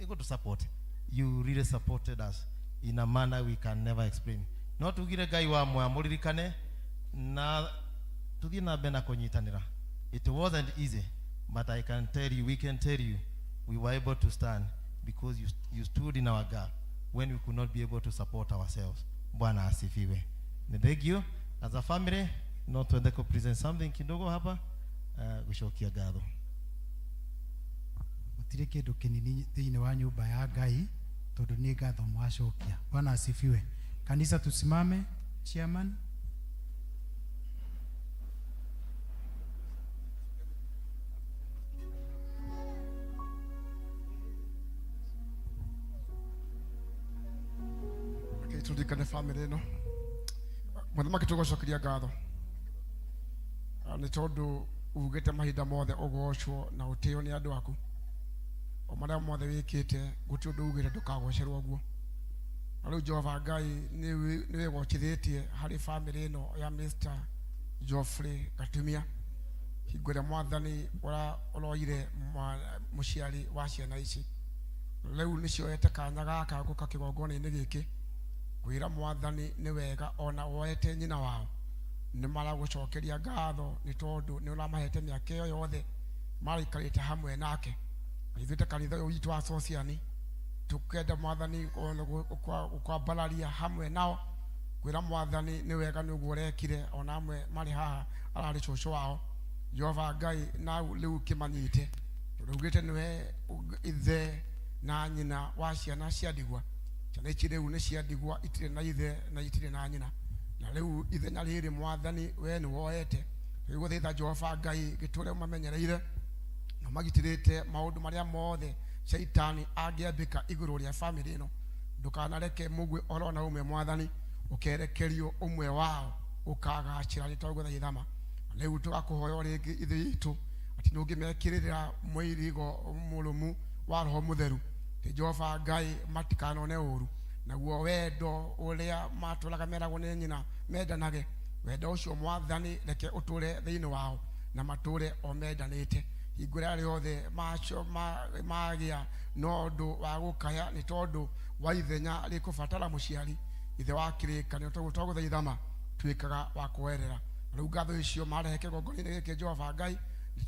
gũtũ support. You really supported us in a manner we can never explain. No tugire Ngai wa mwamũririkane na tuthiĩ na mbere na kũnyitanĩra. It wasn't easy, but I can tell you, we can tell you, we were able to stand because you stood in our gap when we could not be able to support ourselves. Bwana asifiwe. Ni thank you as a family. No tuende ku present something kidogo hapa gũcokia ngatho. Gũtirĩ kĩndũ kĩnini thĩinĩ wa nyũmba ya Ngai tondũ nĩ ngatho mwacokia. Bwana asifiwe. Kanisa tusimame. Chairman. Rekei tũririkane bamĩrĩ ĩno mũthamaki tũgũcokeria ngatho nĩ tondũ ugĩte mahinda mothe ũgocwo na ũtĩo nĩ andũ aku o marĩa mothe wĩkĩte gũtirĩ ũndũ ugĩte ndũkagocerwo guo na rĩu Jehova Ngai nĩ wĩgocithĩtie harĩ bamĩrĩ ĩno ya Mr. Geoffrey Gatumia hingo ĩrĩa mwathani ũroire mũciari wa ciana ici rĩu nĩcioete kanya gaka gũka kĩgongona-inĩ gĩkĩ kwĩra mwathani nĩ wega ona woete nyina wao nĩ maragũcokeria ngatho nĩ tondũ nĩ ũramahete mĩaka ĩyo yothe maraikarĩte hamwe nake na ithuĩ ta kanitha ũyũ witũ wa Sociani tukenda mwathani ona gũkwambararia hamwe nao kwĩra mwathani nĩ wega nĩ ũguo ũrekire ona amwe marĩ haha ararĩ cũcũ wao Jehova Ngai na rĩu kĩmanyite tondũ ugĩte nĩwe ithe na nyina wa ciana cia ndigwa ciana ici rĩu nĩ cia ndigwa itirĩ na ithe na itirĩ na nyina Na rĩu ithenya rĩrĩ mwathani we nĩ woete tũgũthaitha Jehova Ngai gĩtũre ũmamenyereire na magitĩrĩte maũndũ marĩa mothe caitani angĩambĩka igũrũ rĩa bamĩrĩ ĩno. Ndũkanareke mũgwe orona ũmwe mwathani ũkerekerio ũmwe wao ũkagacĩra nĩ twagũthaitha ma. Rĩu tũgakũhoya o rĩngĩ ithuĩ itũ atĩ nĩ ũngĩmekĩrĩra mũirigo mũrũmu wa roho mũtheru atĩ Jehova Ngai matikanone ũru naguo wendo ũrĩa matũraga meragwo nĩ nyina mendanage wendo ũcio mwathani reke ũtũre thĩinĩ wao na matũre o mendanĩte hingo ĩrĩa rĩothe macio magĩa na ũndũ wa gũkaya nĩ tondũ wa ithenya rĩkũbatara mũciari ithe wa kĩrĩkanĩro tondũ twagũthaitha tuĩkaga wa kuoerera. Rĩu ngatho icio marehe kĩgongona-inĩ gĩkĩ Jehova Ngai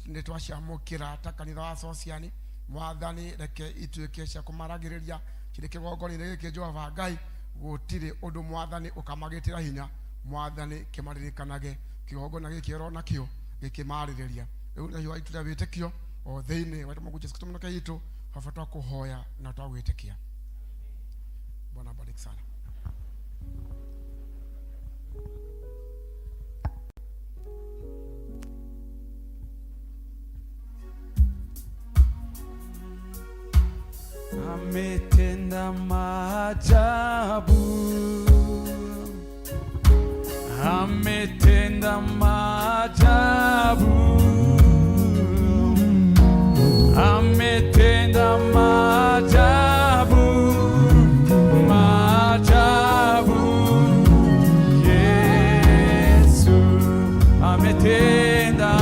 nĩ twaciamũkĩra ta kanitha wa Sociani mwathani reke ituĩke cia kũmaragĩrĩria cirĩ kĩgongona-inĩ gĩkĩ Jehova Ngai gũtirĩ ũndũ mwathani ũkamagĩtĩra hinya mwathani kĩmaririkanage kĩgongona gĩkĩ oro nakĩo gĩkĩmarĩrĩria. Rĩu nĩ hinya itũra wĩtĩkio o thĩinĩ wa Mungu Yesu Kristo mũnoke witũ baba twakũhoya na twagwĩtĩkia. Bwana abariki sana. Ametenda maajabu, ametenda maajabu, ametenda maajabu, maajabu. Yesu ametenda,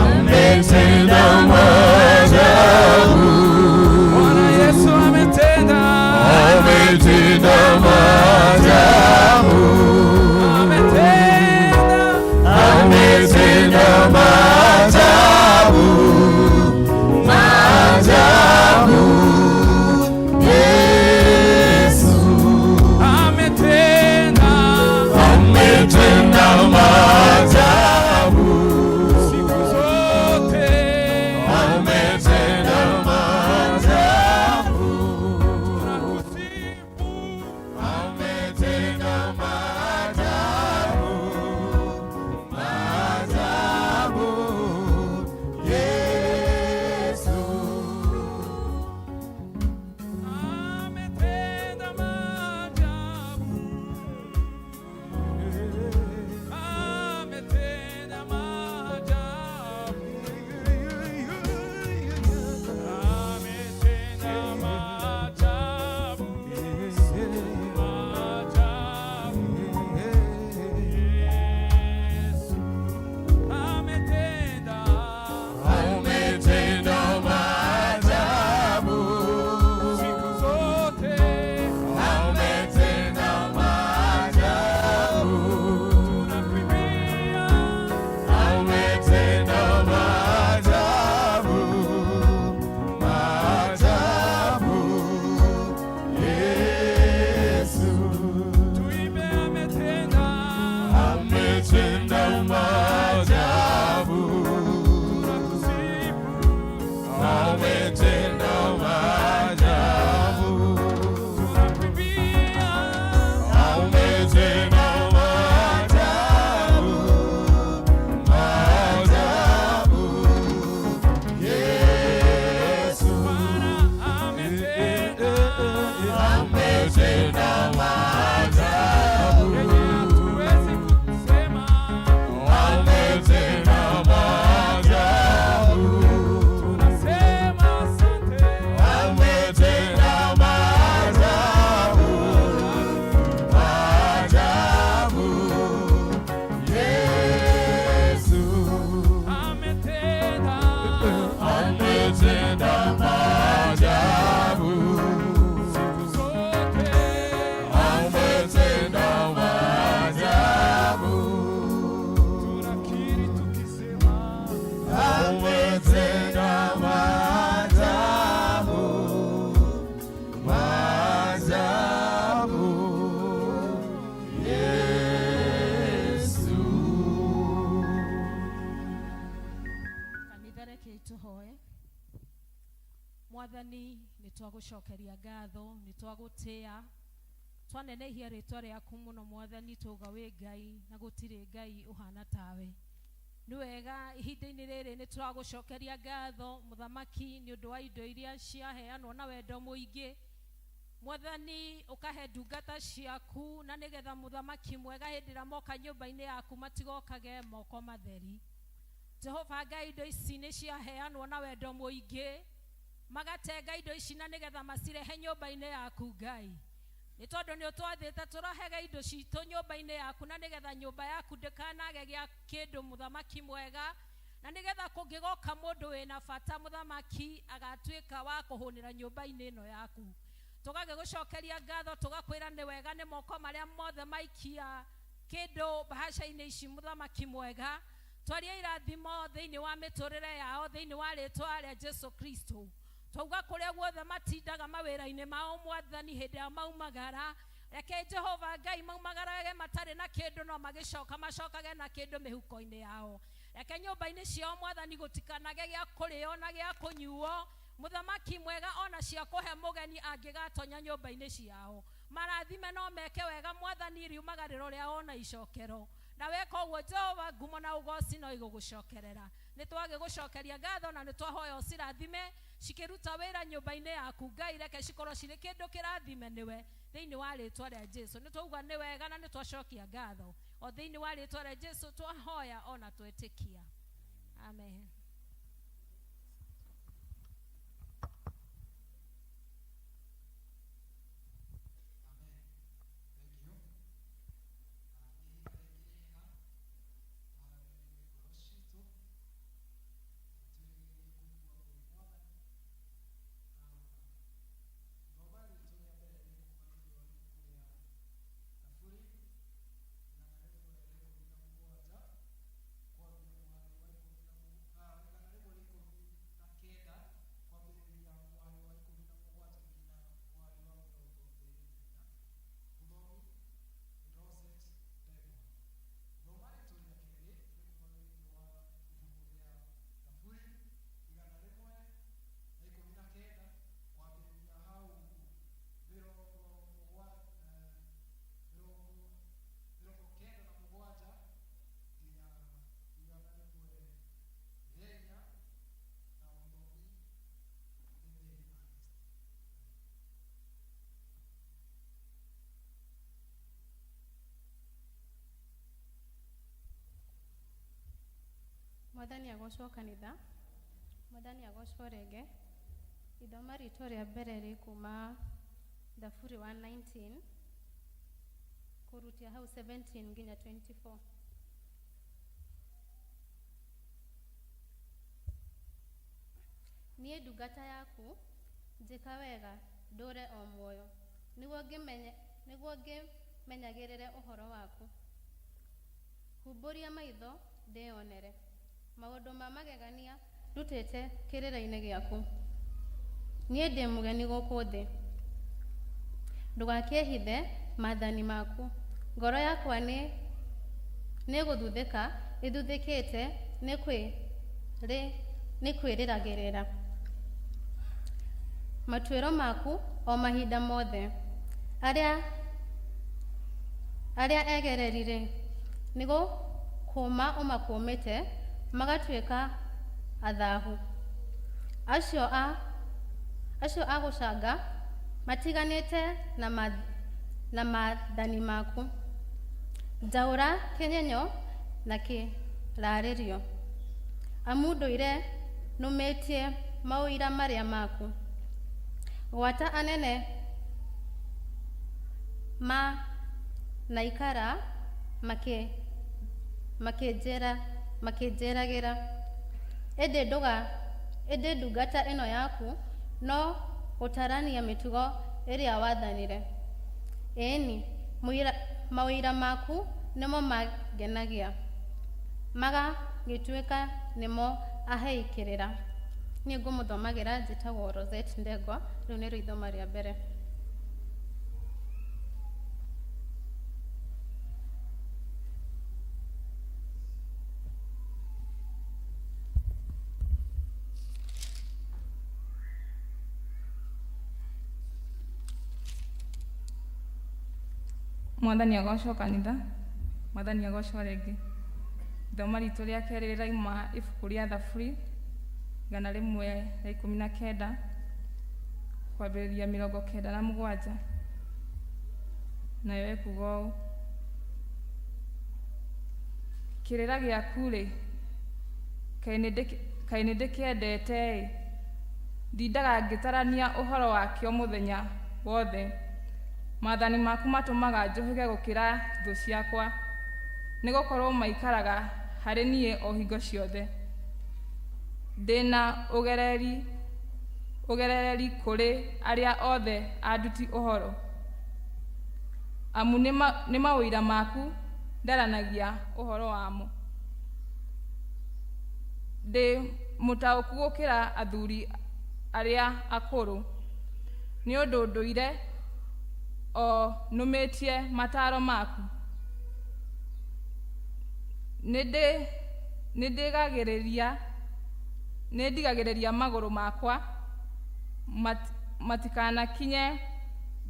ametenda maajabu. Bwana Yesu ametenda, ametenda maajabu, ametenda, ametenda maajabu, maajabu. Yesu ametenda, ametenda maajabu, siku zote ametenda maajabu, tunakusifu, ametenda maajabu, maajabu. Yesu ametenda maajabu, ametenda maajabu, ametenda maajabu, maajabu. Yesu ametenda, ametenda maajabu, siku zote ametenda maajabu, tunakuimbia, ametenda maajabu, maajabu. Yesu tuimbe ametenda, ametenda maajabu, tunakusifu, ametenda maajabu, tunakuimbia, ametenda maajabu, maajabu. Yesu Bwana ametenda, ametenda maajabu, yenye hatuwezi kusema, ametenda maajabu, tunasema asante, ametenda maajabu, maajabu. Yesu ametenda, ametenda maajabu, siku zote ametenda maajabu, tunakiri tukisema, ametenda maajabu, maajabu. Yesu. Kanitha reke tũhoe. Mwathani nĩ twagũcokeria ngatho, nĩ twagũtĩa Twanenehia rĩtwa rĩaku mũno mwathani, tauga wĩ Ngai na gũtirĩ Ngai ũhana tawe. Nĩ wega ihinda-inĩ rĩrĩ nĩ tũragũcokeria ngatho mũthamaki nĩ ũndũ wa indo iria ciaheanwo na wendo mũingĩ. Mwathani ũkahe ndungata ciaku na nĩgetha mũthamaki mwega hĩndĩ ĩrĩa moka nyũmba-inĩ yaku matigokage moko matheri. Jehova Ngai, indo ici nĩ ciaheanwo na wendo mũingĩ, magatenga indo ici na nĩgetha macirehe nyũmba-inĩ yaku Ngai. Nĩ tondũ nĩ ũtwathĩte tũrehage indo citũ nyũmba-inĩ yaku na nĩgetha nyũmba yaku ndĩkanage gĩa kĩndũ mũthamaki mwega, na nĩgetha kũngĩgoka mũndũ wĩna bata mũthamaki agatuĩka wa kũhũnĩra nyũmba-inĩ ĩno yaku. Tũgagĩgũcokeria ngatho, tũgakwĩra nĩ wega nĩ moko marĩa mothe maikia kĩndũ mbahaca-inĩ ici mũthamaki mwega. Twaria irathimo thĩinĩ wa mĩtũrĩre yao thĩinĩ wa rĩtwa rĩa Jesu Kristo. Twauga kũrĩa guothe matindaga mawĩra-inĩ mao mwathani hĩndĩ ĩrĩa maumagara, reke Jehova Ngai maumagarage matarĩ na kĩndũ no magĩcoka macokage na kĩndũ mĩhuko-inĩ yao. Reke nyũmba-inĩ ciao mwathani gũtikanage gĩa kũrĩo na gĩa kũnyuo, mũthamaki mwega ona cia kũhe mũgeni angĩgatonya nyũmba-inĩ ciao. Marathime no meke wega mwathani riumagarĩro rĩao na icokero. Na weka ũguo Jehova ngumo na ũgoci no igũgũcokerera. Nĩ twagĩgũcokeria ngatho na nĩ twahoya ũcirathime cikĩruta wĩra nyũmba-inĩ yaku Ngai, reke cikorwo cirĩ kĩndũ kĩrathime nĩwe thĩinĩ wa rĩtwa rĩa Jesu. Nĩ twauga nĩ wega na nĩ twacokia ngatho o thĩinĩ wa rĩtwa rĩa Jesu twahoya ona twetĩkia. Amen. Mwathani agocwo kanitha, Mwathani agocwo rĩngĩ. Ithoma ritũ rĩa mbere rĩ kuma Thaburi wa 19 kũrutia hau 17 nginya 24. Niĩ ndungata yaku njĩka wega ndũre o muoyo, nĩguo ngĩmenyagĩrĩre ũhoro waku. Humbũria maitho ndĩyonere maũndũ ma magegania ndutĩte kĩrĩra-inĩ gĩaku. Niĩ ndĩ mũgeni gũkũ thĩ, ndũgakĩhithe maathani maku. Ngoro yakwa nĩ gũthuthĩka ĩthuthĩkĩte nĩ kwĩriragĩrĩra matuĩro maku o mahinda mothe. Arĩa egereri-rĩ, nĩ gũkũma ũmakũmĩte magatuĩka athahu. Acio a gũcanga matiganĩte na maathani maku. Njaũra kĩnyenyo na kĩrarĩrio, amu ndũire nũmĩtie maũira marĩa maku. Gwata anene ma naikara makĩnjĩragĩra, ĩndĩ ndungata ĩno yaku no gũtarania mĩtugo ĩrĩa wathanire. Ĩĩni, maũira maku nĩmo mangenagia, magagĩtuĩka nĩmo ahei kĩrĩra. Niĩ ngũmũthomagĩra njĩtagwo Rosette Ndegwa, rĩu nĩrĩo ithoma rĩa mbere. Mwathani agocwo kanitha, mwathani agocwo rĩngĩ. Ithoma ritũ rĩa kerĩ rĩrauma ibuku rĩa Thaburi 119 kwambĩrĩria 97, nayo ĩkuga ũũ: kĩrĩra gĩaku-rĩ, kaĩ nĩndĩkĩendete-ĩ, ndindaga ngĩtarania ũhoro wakĩo mũthenya wothe. Maathani maku matũmaga njũhĩge gũkĩra thũ ciakwa, nĩgũkorwo maikaraga harĩ niĩ o hingo ciothe. Ndĩna ũgerereri kũrĩ arĩa othe anduti ũhoro, amu nĩ maũira maku ndaranagia ũhoro wamo. Ndĩ mũtaũku gũkĩra athuri arĩa akũrũ, nĩ ũndũ ndũire o nũmĩtie mataro maku. Nĩndigagĩrĩria magũrũ makwa matikanakinye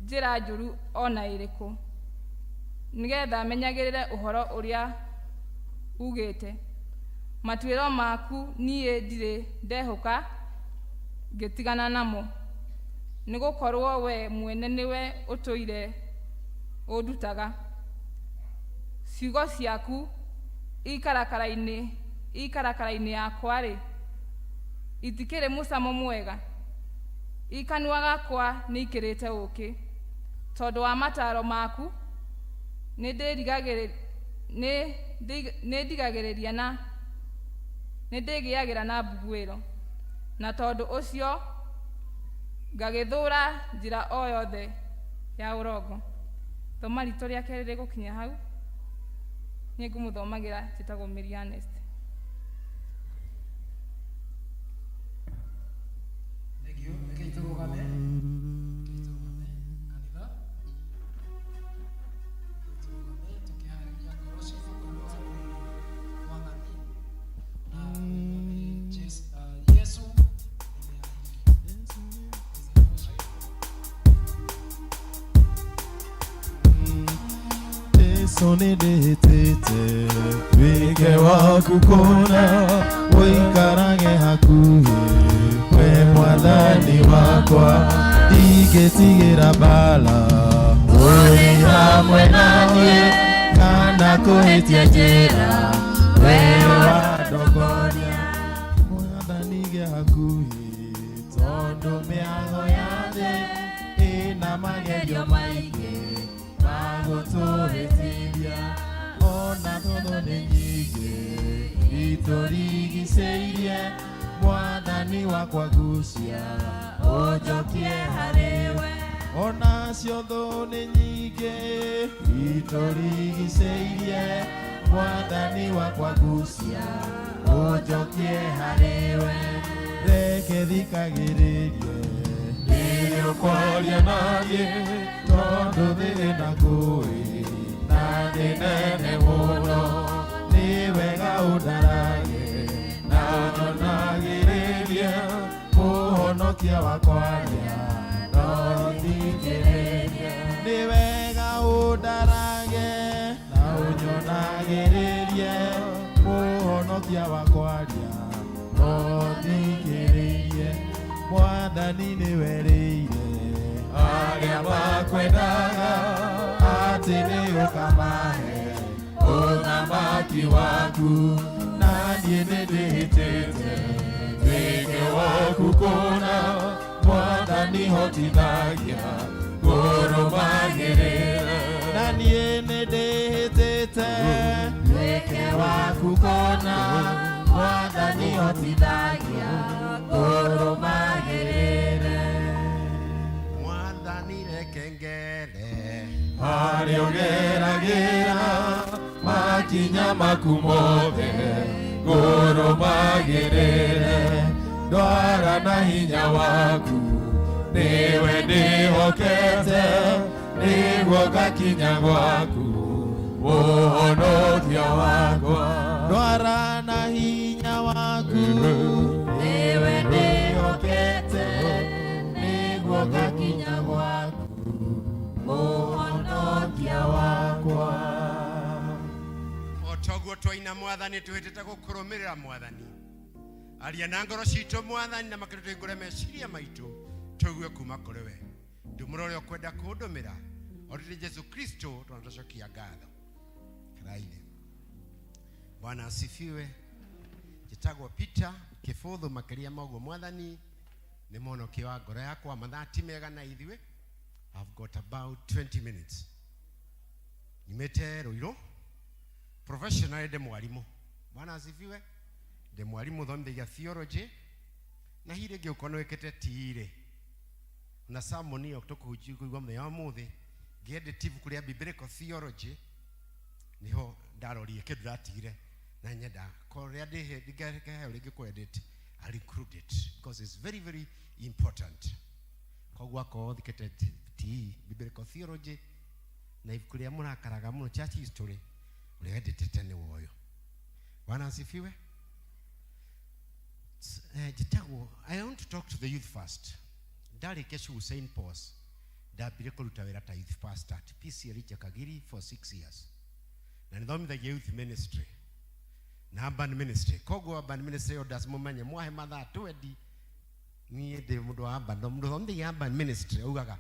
njĩra njũru o na ĩrĩkũ, nĩgetha menyagĩrĩre ũhoro ũrĩa ugĩte. Matuĩro maku niĩ ndirĩ ndehũka ngĩtigana namo, nĩgũkorwo we mwene nĩwe ũtũire ũndutaga. Ciugo ciaku ikarakara-inĩ yakwa-rĩ, itikĩrĩ mũcamo mwega? I kanua gakwa nĩikĩrĩte ũũkĩ. Tondũ wa mataro maku nĩndĩgĩagĩra na mbuguĩro, na tondũ ũcio ngagĩthũũra njĩra o yothe ya ũrongo. Thoma ritũ rĩa kerĩ rĩgũkinya hau, niĩ ngũmũthomagĩra njĩtagwo Mary Ernest. Thank you. Rekei tũrũgame. Rekei tũrũgame kanitha. Rekei tũrũgame tũkĩharĩria ngoro citũ kũigua Mwathani na rĩtwa nĩ Yesu. Jesu nĩndĩhĩtĩte wĩke waku kũna ũikarage hakuhĩ we mwathani wakwa ndingĩtigĩra mbara ũrĩ hamwe naniĩ kana kũhĩtia njĩra we wandongoria mwathani gĩa hakuhĩ tondũ mĩago ya thĩ ĩna magerio maingĩ magũtũhĩtithia ona thũthũ nĩ nyingĩ itũrigicĩirie mwathani wakwa gucia ũnjokie harĩwe onacio thũ nĩ nyingĩ itũrigicĩirie mwathani wakwa gucia ũnjokie harĩwe reke thikagĩrĩrie rĩrĩa ũkwaria naniĩ tondũ thĩ ĩna ngũĩ na thĩ nene mũno nĩ wega ũndarage na ũnyonagĩrĩrie mũhonokia wakwaria no thikĩrĩrie nĩ wega ũndarage na ũnyonagĩrĩrie mũhonokia wakwaria no thikĩrĩrie mwathani nĩwerĩire arĩa makwendaga atĩ nĩ ũkamahe ũthamaki waku na niĩ nĩndĩhĩtĩte tuĩke waku kũna mwathani hotithagia ngũrũmagĩrĩre na niĩ nĩndĩhĩtĩte tuĩke waku kũna mwathani hotithagia ngũrũmagĩrĩre Mwathani reke ngere harĩa ũgeragĩra makinya maku mothe ngũrũmagĩrĩre ndwara na hinya waku nĩwe ndĩhokete nĩguo ngakinya gwaku mũhonokia wakwa ndwara na hinya waku nĩwe ndĩhokete nĩguo ngakinya gwaku mũhonokia wakwa. Ũguo twaina mwathani twĩhĩtĩte gũkũrũmĩrĩra mwathani. Aria na ngoro citũ mwathani na makĩria tũhingũre meciria maitũ tũigue kuma kũrĩ we. Ndũmũra ũrĩa ũkwenda kũndũmĩra orĩrĩ Jesu Kristo tunatocokia ngatho. Karaithe. Bwana asifiwe. Njĩtagwo Peter Kĩbũthũ makĩria ma ũguo mwathani nĩ mũhonokia wa ngoro yakwa. Mathaa ti mega na ithuĩ. I've got about 20 minutes. Nyumĩte Ruiru. Professionally ndĩ mwarimũ. Bwana asifiwe. Ndĩ mwarimũ thomithagia theology na hihi rĩngĩ ũkorwo nĩ wĩkĩte TE rĩ na sermon ĩyo tũkũigua mũthenya wa ũmũthĩ ngĩedit ibuku rĩa biblical theology niho ndarorire kĩndũ ndatigire na nyenda ko rĩrĩa ndĩheo rĩngĩ kũ edit I'll include it because it's very very important. Koguo akorwo thikĩte TE biblical theology na ibuku rĩa mũrakaraga mũno church history ũrĩa editĩte nĩ woyo. Bwana asifiwe. Njĩtagwo I want to talk to the youth first. Ndarĩkia cukuru St Paul's ndambire kũruta wĩra ta youth pastor at PCEA Kagiri for 6 years na nĩthomithagia youth ministry na urban ministry. Koguo urban ministry orders mũmenye mwahe mathaa twendi niĩ ndĩ mũndũ wa urban, no mũndũ ũthomithagia urban ministry augaga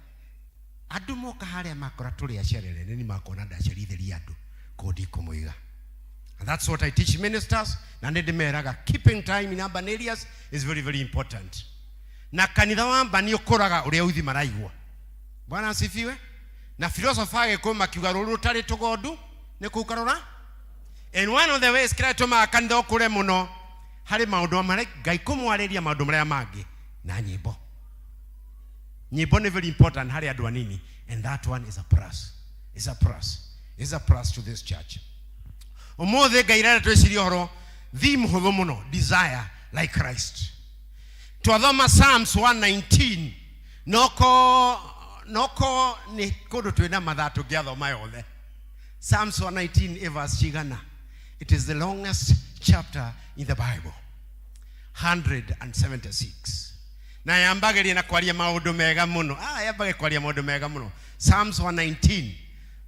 andũ moka harĩa makora tũrĩ acerere nĩ makona ndacerithĩria andũ kũu ndikũmũiga. And that's what I teach ministers na nĩ ndĩmeraga keeping time in urban areas is very very important. Na kanitha wa urban ũkũraga ũrĩa uthi maraigua. Bwana asifiwe. Na philosopher agĩkũyũ makiuga rũru rũtarĩ tũgondu nĩ kũu karora. And one of the ways kĩrĩa gĩtũmaga kanitha ũkũre mũno harĩ maũndũ marĩa Ngai kũmwarĩria maũndũ marĩa mangĩ na nyĩmbo. Nyĩmbo nĩ very important harĩ andũ anini and that one is a plus. Is a plus. Is a plus to this church. Ũmũthĩ Ngai arenda twĩcirie ũhoro theme hũthũ mũno, desire like Christ. Twathoma Psalms 119 noko nĩ kũndũ twĩna mathaa tũngĩathoma yothe. Psalms 119 ĩ verse cigana? It is the longest chapter in the Bible. 176. Na yambagĩria na kwaria maũndũ mega mũno. Yambagĩria kwaria maũndũ mega mũno. Psalms 119.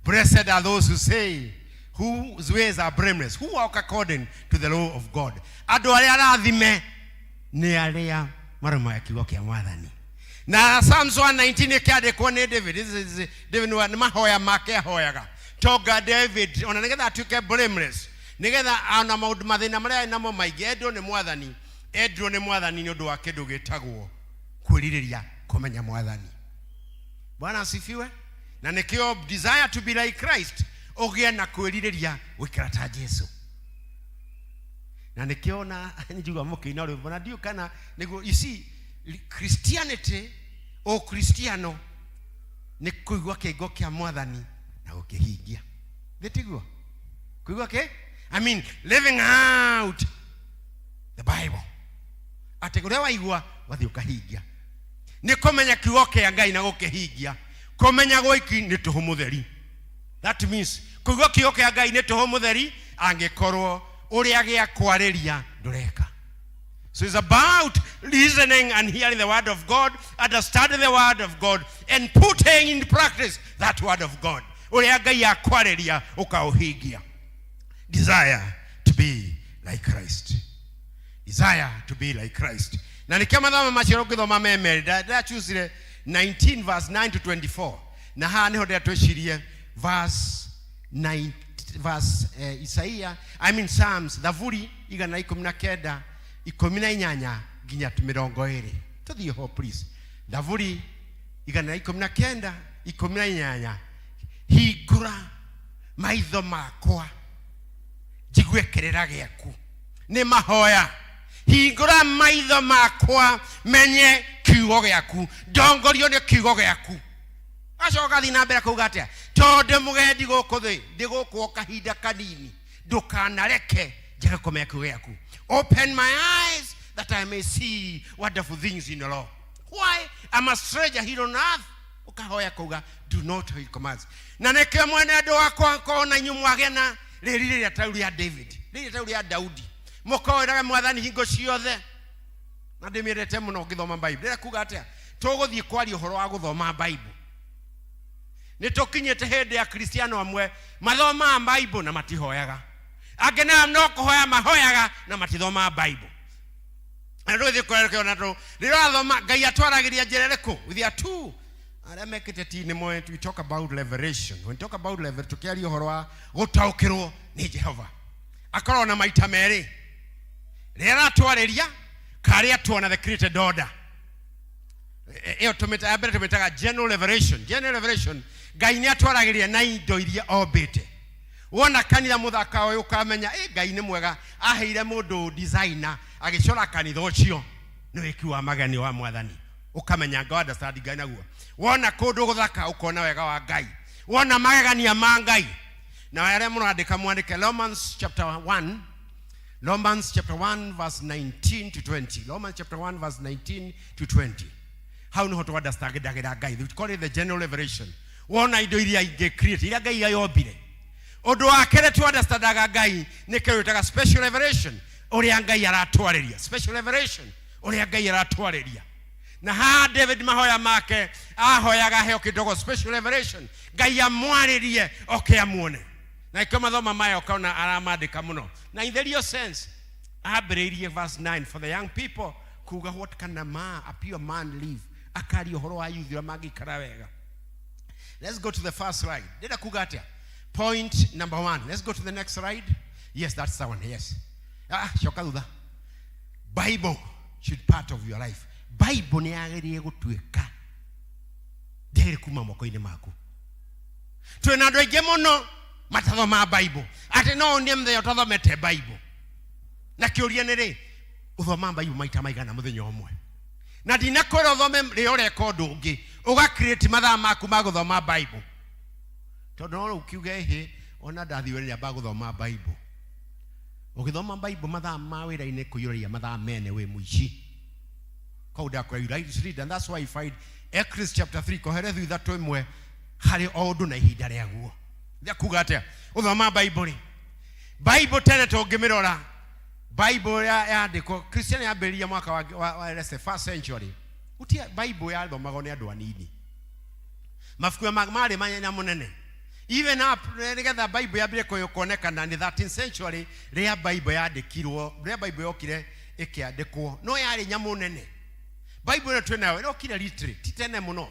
Blessed are those who say, whose ways are blameless, who walk according to the law of God. Andũ arĩa arathime nĩ arĩa marũmagia kiugo kĩa mwathani. Na Psalms 119 ĩkĩandĩkwo nĩ David. This is David nĩ mahoya make ahoyaga. Tonga David ona nĩgetha atuĩke blameless, nĩgetha ona maũndũ mathĩna marĩa arĩ namo maingĩ endwo nĩ mwathani, endwo nĩ mwathani nĩ ũndũ wa kĩndũ gĩtagwo kwĩrirĩria kũmenya mwathani. Bwana asifiwe. Na nĩkĩo desire to be like Christ, ũgĩe na kwĩrirĩria gũikara ta Jesu. Na nĩkĩo na njigua mũkĩina rwĩmbo na ndiũ kana nĩguo, you see Christianity, Ũkristiano nĩ kũigua kĩongo kĩa mwathani na gũkĩhingia. Thĩ tiguo? Kũigua kĩ? I mean living out the Bible. Atĩ ũrĩa waigua wathiĩ ũkahingia. Nĩ kũmenya kiugo kĩa Ngai na gũkĩhingia. Kũmenya gwiki nĩ tũhũ mũtheri. That means kũigua kiugo kĩa Ngai nĩ tũhũ mũtheri angĩkorwo ũrĩa gĩa kwarĩria ndũreka. So it's about listening and hearing the word of God, understanding the word of God, and putting in practice that word of God. Ũrĩa Ngai akwarĩria ũkaũhingia. Desire to be like Christ. Desire to be like Christ. Na nĩkĩo mathomo macio ũngĩthoma me merĩ, ndachusire 19 verse 9 to 24. Na haha nĩho ndĩrenda twĩcirie verse 9, verse Isaiah, I mean Psalms, Thaburi 119, 18 nginya 20. Tũthiĩ ho please. Thaburi 119, 18. Hingũra maitho makwa njigue kĩrĩra gĩaku. Nĩ mahoya. Hingũra maitho makwa menye kiugo gĩaku, ndongorio nĩ kiugo gĩaku. Acoka thiĩ na mbere kuuga atĩa? Tondũ mũgendi gũkũ thĩ, ndĩ gũkũ o kahinda kanini, ndũkanareke njage kũmenya kiugo gĩaku. Open my eyes that I may see wonderful things in the law. Why? I'm a stranger here on earth. Ũkahoya kuuga do not hold commands. Na nĩkĩo mwene andũ wakwa kona inyuĩ mwagĩa na rĩri rĩrĩa ta rĩu rĩa David, rĩrĩa ta rĩu rĩa Daudi, mũkoeraga mwathani hingo ciothe. Na ndĩmĩendete mũno ngĩthoma Bible. Ndĩrenda kuuga atĩa? Tũgũthiĩ kwaria ũhoro wa gũthoma Bible. Nĩ tũkinyĩte hĩndĩ ya Kristiano amwe mathomaga Bible na matihoyaga. Angĩ nao no kũhoya mahoyaga na matithomaga Bible. Na ndũgĩthiĩ kũrĩa tũ rĩrĩa ũrathoma Ngai atwaragĩria njĩra ĩrĩkũ? There are two arĩa mekĩte ti nĩ moĩ we talk about revelation. When we talk about revelation tũkĩaria ũhoro wa gũtaũkĩrwo nĩ Jehova. Akoragwo na maita merĩ. Rĩrĩa aratwarĩria karĩa tuona the created order. Ĩyo tũmĩta ya mbere tũmĩtaga general revelation. General revelation Ngai nĩ atwaragĩria na indo iria ombĩte. Wona kanitha mũthaka ũyũ ũkamenya ĩ Ngai nĩ mwega aheire mũndũ designer agĩcora kanitha ũcio nĩ wĩki wa mageni wa mwathani ũkamenya Ngai understand Ngai naguo. Wona kũndũ gũthaka ũkona wega wa Ngai, wona magegania ma Ngai. Na arĩa mũrandĩka mwandĩke Romans chapter 1, Romans chapter 1 verse 19 to 20. Romans chapter 1 verse 19 to 20. Hau niho tũ understandagĩra Ngai. We call it the general revelation. Wona indo iria ingĩ create, iria Ngai yombire. Ũndũ wa kerĩ tu understandaga Ngai nĩ kĩndũ gĩtaga special revelation, ũrĩa Ngai aratwarĩria. Special revelation, ũrĩa Ngai aratwarĩria. Na haha David mahoya make ahoyaga aheo kĩndũ special revelation, Ngai amwarĩrie oke amuone. Na ikĩo mathoma maya ũkona aramandĩka mũno. Na in the real sense, ambĩrĩirie verse 9 for the young people kuga what can a man, a pure man live, akaria ũhoro wa youth ũrĩa mangĩikara wega. Let's go to the first slide. Ndĩrenda kuga atĩa? Point number 1. Let's go to the next slide. Yes, that's the one. Yes. Ah, coka thutha. Bible should part of your life. Bible nĩ yagĩrĩire gũtuĩka ndĩagĩrĩire kuma moko-inĩ maku. Twĩna andũ aingĩ mũno matathomaga Bible. Atĩ no ũnie mũthenya ũtathomete Bible. Na kĩũria nĩ rĩ, ũthomaga Bible maita maigana mũthenya ũmwe? Na ndinakwĩra ũthome rĩrĩa ũreka ũndũ ũngĩ, ũga create mathaa maku ma gũthoma Bible. Tondũ no rĩu kiuge ĩhĩ, ona ndathiĩ wĩra nyambaga gũthoma Bible. Ũgĩthoma Bible mathaa ma wĩra-inĩ kũiyũragia mathaa mene wĩ mũici. Kau ndakwĩra you like to read, and that's why you find Ecclesiastes chapter 3 koherethu ithatũ ĩmwe harĩ o ũndũ na ihinda rĩaguo. Nĩ kuga atĩa? Ũthoma Bible rĩ. Bible tene tũngĩmĩrora, Bible yandĩkwo Christian yambĩrĩria mwaka wa let's say first century. Gũtia Bible yathomagwo nĩ andũ anini. Mabuku marĩ manyanya mũnene. Even up nĩgetha Bible yambĩrĩrie kuonekana nĩ 13th century rĩrĩa Bible yandĩkirwo, rĩrĩa Bible yokire ĩkĩandĩkwo, no yarĩ nyamũ nene. Bible ĩno twĩnayo ĩrokire literally ti tene mũno.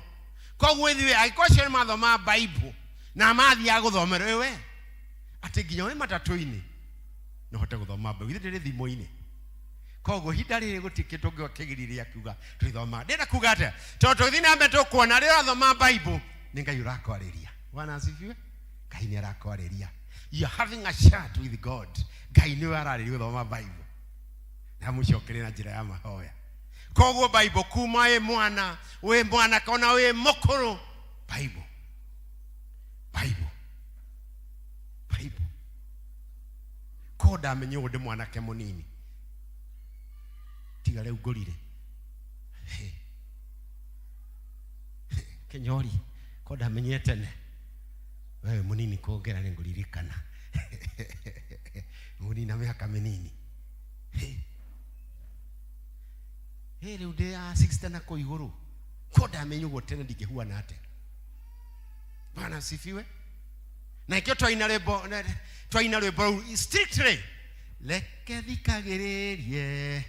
Koguo ithuĩ angĩkorwo acio nĩ mathomaga Bible na mathiaga gũthomera ĩwe atĩ nginya wĩ matatũ-inĩ no hote gũthoma Bible, ithuĩ ndĩrĩ thimũ-inĩ. Koguo ihinda rĩrĩ gũtirĩ kĩndũ ũngĩoka kĩgiriria kiuga tũithomaga. Ndĩrenda kuga atĩa? Tondũ tũgĩthiĩ na mbere tũkuona rĩrĩa ũrathoma Bible nĩ Ngai ũrakwarĩria. Bwana asifiwe. Ngai nĩ arakwarĩria. You are having a chat with God. Ngai nĩwe ararĩria gũthoma Bible. Na mũcokerie na njĩra ya mahoya. Koguo Bible kuma wĩ mwana, wĩ mwana kana wĩ mũkũrũ, Bible. Bible. Bible. Ko ndamenye ũguo ndĩ mwanake mũnini. Tiga rĩu ngũrire. Kĩnyori, ko ndamenyire tene. Wewe mũnini kũngĩra nĩ ngũririkana. Mũnini na mĩaka mĩnini. Hĩ, rĩu ndĩ ya 60 na kũu igũrũ. Ko ndamenya ũguo tene ndingĩhuana atĩa. Bwana asifiwe. Na ikĩo twaina rwĩmbo, twaina rwĩmbo rũu strictly reke thikagĩrĩrie.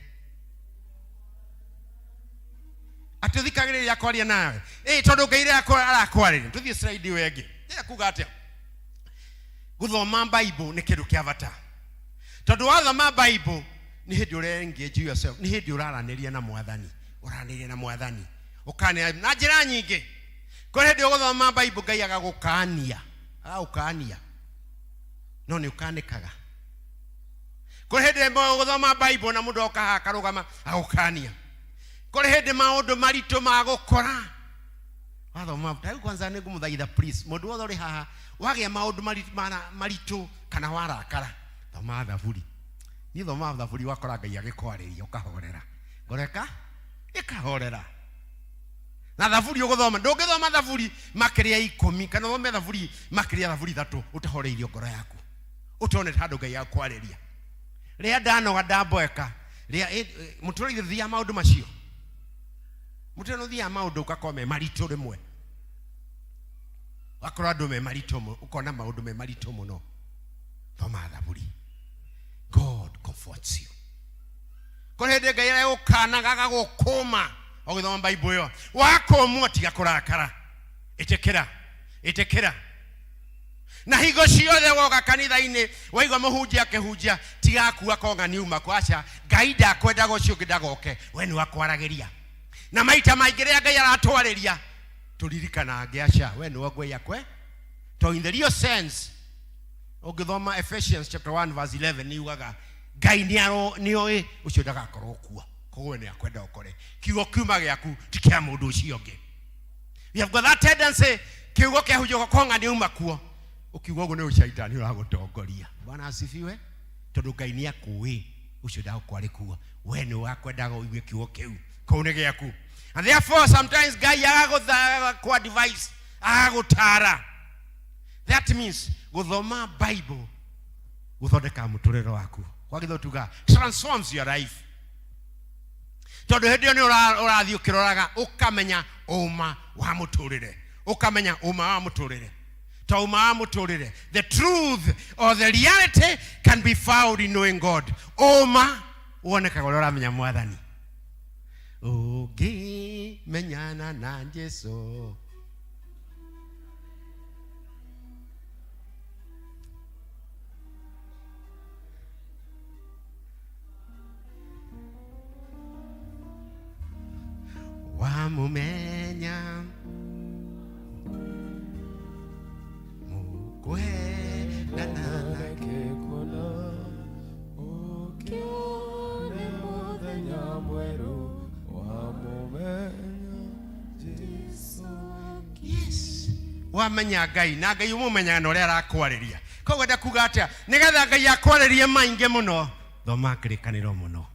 Atĩ ũthikagĩrĩria kwaria nawe. Ĩ, tondũ Ngai rĩrĩa arakwarĩria. Tũthiĩ slide ĩyo ĩngĩ. Ndĩrenda kuga atĩa? Gũthoma Bible nĩ kĩndũ kĩa bata. Tondũ wathoma Bible nĩ hĩndĩ ũre engage yourself, nĩ hĩndĩ ũraranĩria na Mwathani, ũraranĩria na Mwathani. Ũkanĩra na njĩra nyingĩ. Kũrĩ hĩndĩ ũgũthoma Bible Ngai agagũkania, agagũkania. No nĩ ũkanĩkaga. Kũrĩ hĩndĩ ĩmwe ũgũthoma Bible na mũndũ oka haha akarũgama agũkania. Kũrĩ hĩndĩ maũndũ maritũ magũkora. Wathoma, ta rĩu kwanza nĩ ngũmũthaitha please, mũndũ wothe ũrĩ haha wagĩa maũndũ maritũ kana warakara, thoma Thaburi. Niĩ thomaga Thaburi wakora Ngai agĩkwarĩria ũkahorera. Ngoro ĩkahorera. Na Thaburi ũgũthoma, ndũngĩthoma Thaburi makĩria ya 10 kana ũthome Thaburi makĩria ya Thaburi 3 ũtahoreirio ngoro yaku. Ũtonete handũ Ngai akwarĩria. Rĩrĩa ndanoga ndamboeka, rĩrĩa, mũtũrĩre ũthiaga maũndũ macio. Mũtũrĩre ũthiaga maũndũ ũgakorwo me maritũ rĩmwe. Ũgakorwo andũ me maritũ mũno, ũkona maũndũ me maritũ mũno. Thoma Thaburi. comforts you. Kũrĩ hĩndĩ Ngai aregũkanaga agagũkũma ũgĩthoma Bible ĩyo. Wakũmwo tiga kũrakara. Ĩtĩkĩra. Ĩtĩkĩra. Na hingo ciothe woka kanitha-inĩ waigua mũhunjia akĩhunjia tigakua konga nĩ uma kwaca Ngai ndakwendaga ũcio ũngĩ ndagoke we nĩ wakwaragĩria. Na maita maingĩ rĩrĩa Ngai aratwarĩria tũririkana angĩ aca we nĩ wangwei akwe. To in the real sense ũngĩthoma Ephesians chapter 1 verse 11 nĩ yugaga Ngai nĩoĩ ũcio ndagakorwo kuo koguo we nĩ akwenda ũkore kiugo kiuma gĩaku ti kĩa mũndũ ũcio ũngĩ. We have got that tendency kiugo kĩahunjio konga nĩ uma kuo ũkiuga ũguo nĩ ũcaitani ũragũtongoria. Bwana asifiwe. Tondũ Ngai nĩ akũĩ ũcio ndagũkorwo arĩ kuo we nĩ wakwendaga ũigue kiugo kĩu kũu nĩ gĩaku. And therefore sometimes Ngai agagũtha advice agagũtara. That means gũthoma Bible gũthondeka mũtũrĩre waku. Kwa gĩthũngũ tuga transforms your life. Tondũ hĩndĩ ĩyo nĩ ũrathiĩ ũkĩroraga ũkamenya ũma wa mũtũrĩre. Ũkamenya ũma wa mũtũrĩre. To ũma wa mũtũrĩre. The truth or the reality can be found in knowing God. Ũma wonekaga ũrĩa ũramenya Mwathani. Ũngĩmenyana na Jesu. Wamumenya mukwendana nake kuona ũkĩone mũthenya mwerũ wamũmenya Jesu. Yes. Wamenya Ngai na Ngai ũmũmenyaga na ũrĩa arakwarĩria. Koguo enda kuga atĩa? Nĩgetha Ngai akwarĩrie maingĩ mũno, thoma kĩrĩkanĩro mũno.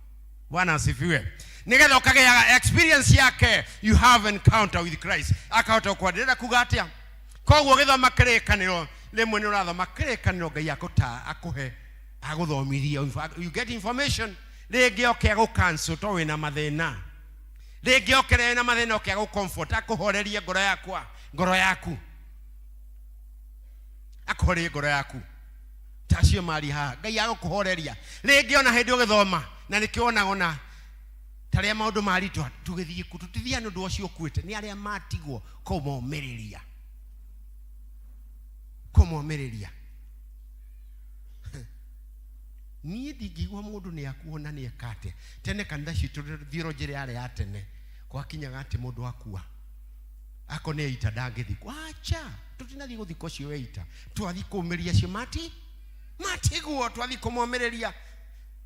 Bwana asifiwe. Nĩgetha ũkagĩaga experience yake, you have encounter with Christ. Akahota gũkwarĩria. Ndĩrenda kuga atĩa? Koguo ũgĩthoma kĩrĩkanĩro, rĩmwe nĩ ũrathoma kĩrĩkanĩro Ngai akũta akũhe agũthomithie. In fact, you get information. Rĩngĩ oke agũ cancel to wĩna mathĩna. Rĩngĩ oke wĩna mathĩna oke agũ comfort, akũhorerie ngoro yakwa, ngoro yaku. Akũhorerie ngoro yaku. Ta acio mari haha, Ngai agũkũhoreria. Rĩngĩ ona hĩndĩ ũgĩthoma, na nĩkĩo wonaga ona ta rĩa maũndũ maritũ tũgĩthiĩ ku, tũtithiaga nĩ ũndũ ũcio ũkuĩte, nĩ arĩa matigwo kũmomĩrĩria. Kũmomĩrĩria. Niĩ ndingĩigua mũndũ nĩ akuo na nĩ eka atĩa. Tene kanitha citũ theology ĩrĩa yarĩ ya tene, gwakinyaga atĩ mũndũ akua akorwo nĩ eita ndangĩthikwo. Acha, tũtinathiĩ gũthika ũcio weita, twathiĩ kũmĩria acio matiguo, twathiĩ kũmomĩrĩria.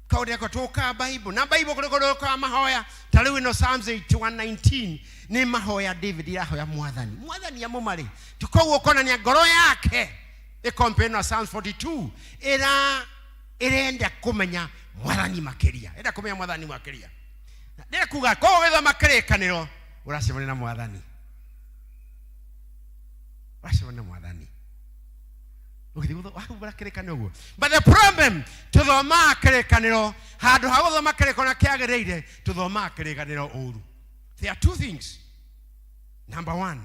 Kaũndũ gako tũkaga Bible na Bible kũrĩ kũndũ gũkaga mahoya ta rĩu ĩno Psalms 81:19 nĩ mahoya David irahoya Mwathani. Mwathani amũmarĩ koguo ũkonania ngoro yake ĩkompare na Psalms 42 ĩrenda kũmenya Mwathani makĩria, ĩrenda kũmenya Mwathani makĩria. Ndĩrenda kuga koguo ũgĩthoma kĩrĩkanĩro ũracemania na Mwathani, ũracemania na Mwathani ũgĩthiĩ wahumbũra kĩrĩkanĩro ũguo. But the problem, tũthomaga kĩrĩkanĩro handũ ha gũthoma kĩrĩkanĩro kĩagĩrĩire, tũthomaga kĩrĩkanĩro ũru. There are two things. Number one,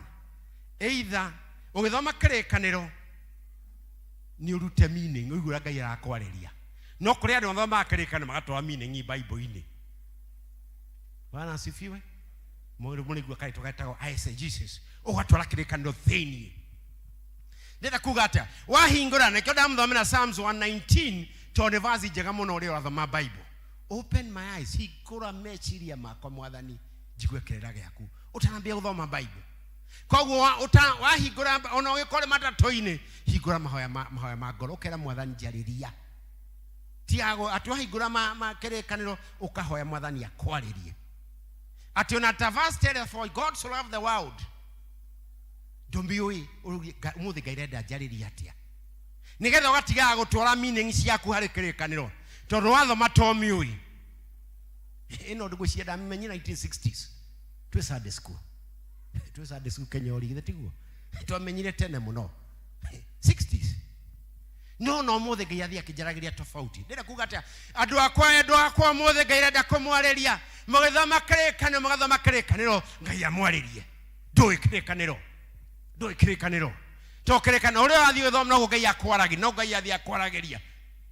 either ũgĩthoma kĩrĩkanĩro nĩ ũrute meaning, ũigue ũrĩa Ngai arakwarĩria. No kũrĩ andũ mathomaga kĩrĩkanĩro magatwara meaning Bible-inĩ. Bwana asifiwe. Mũrĩigua karĩtwa getagwo eisegesis, ũgatwara kĩrĩkanĩro thĩiniĩ. Ndĩrenda kuga atĩa? Wahingũra, nĩkĩo ndamũthomera Psalms 119 tondũ nĩ verse njega mũno ũrĩa ũrathoma Bible. Open my eyes, hingũra meciria makwa Mwathani, njigue kĩrĩra gĩaku ũtanambia gũthoma Bible. Koguo wahingũra ona ũgĩkorwo matatũ-inĩ, hingũra mahoya ma ngoro, ũkera Mwathani njarĩria. Tiago atĩ wahingũra kĩrĩkanĩro ũkahoya Mwathani akwarĩrie. Atĩ ona ta verse 10, for God so loved the world. Ndũmĩũĩ, ũmũthĩ Ngai arenda njarĩrie atĩa? Nĩgetha ũgatigaga gũtwara meaning ciaku harĩ kĩrĩkanĩro, tondũ wathoma to mĩũĩ. Ĩno ndĩgwĩciria ndamĩmenyire 1960s. Twĩ Sunday school. Twĩ Sunday school Kenya ũri, githĩ tiguo? Twamenyire tene mũno. 60s. No no ũmũthĩ Ngai athiĩ akĩnjaragĩria tofauti. Ndĩrenda kuga atĩa? Andũ akwa, andũ akwa ũmũthĩ Ngai arenda kũmwarĩria. Mũgĩthoma kĩrĩkanĩro, mũgathoma kĩrĩkanĩro, Ngai amwarĩrie. Ndũĩ kĩrĩkanĩro. Ndũĩ kĩrĩkanĩro. To kĩrĩkanĩro ũrĩa ũrathiĩ ũgĩthoma noguo Ngai akwaragia, no Ngai athiĩ akwaragĩria.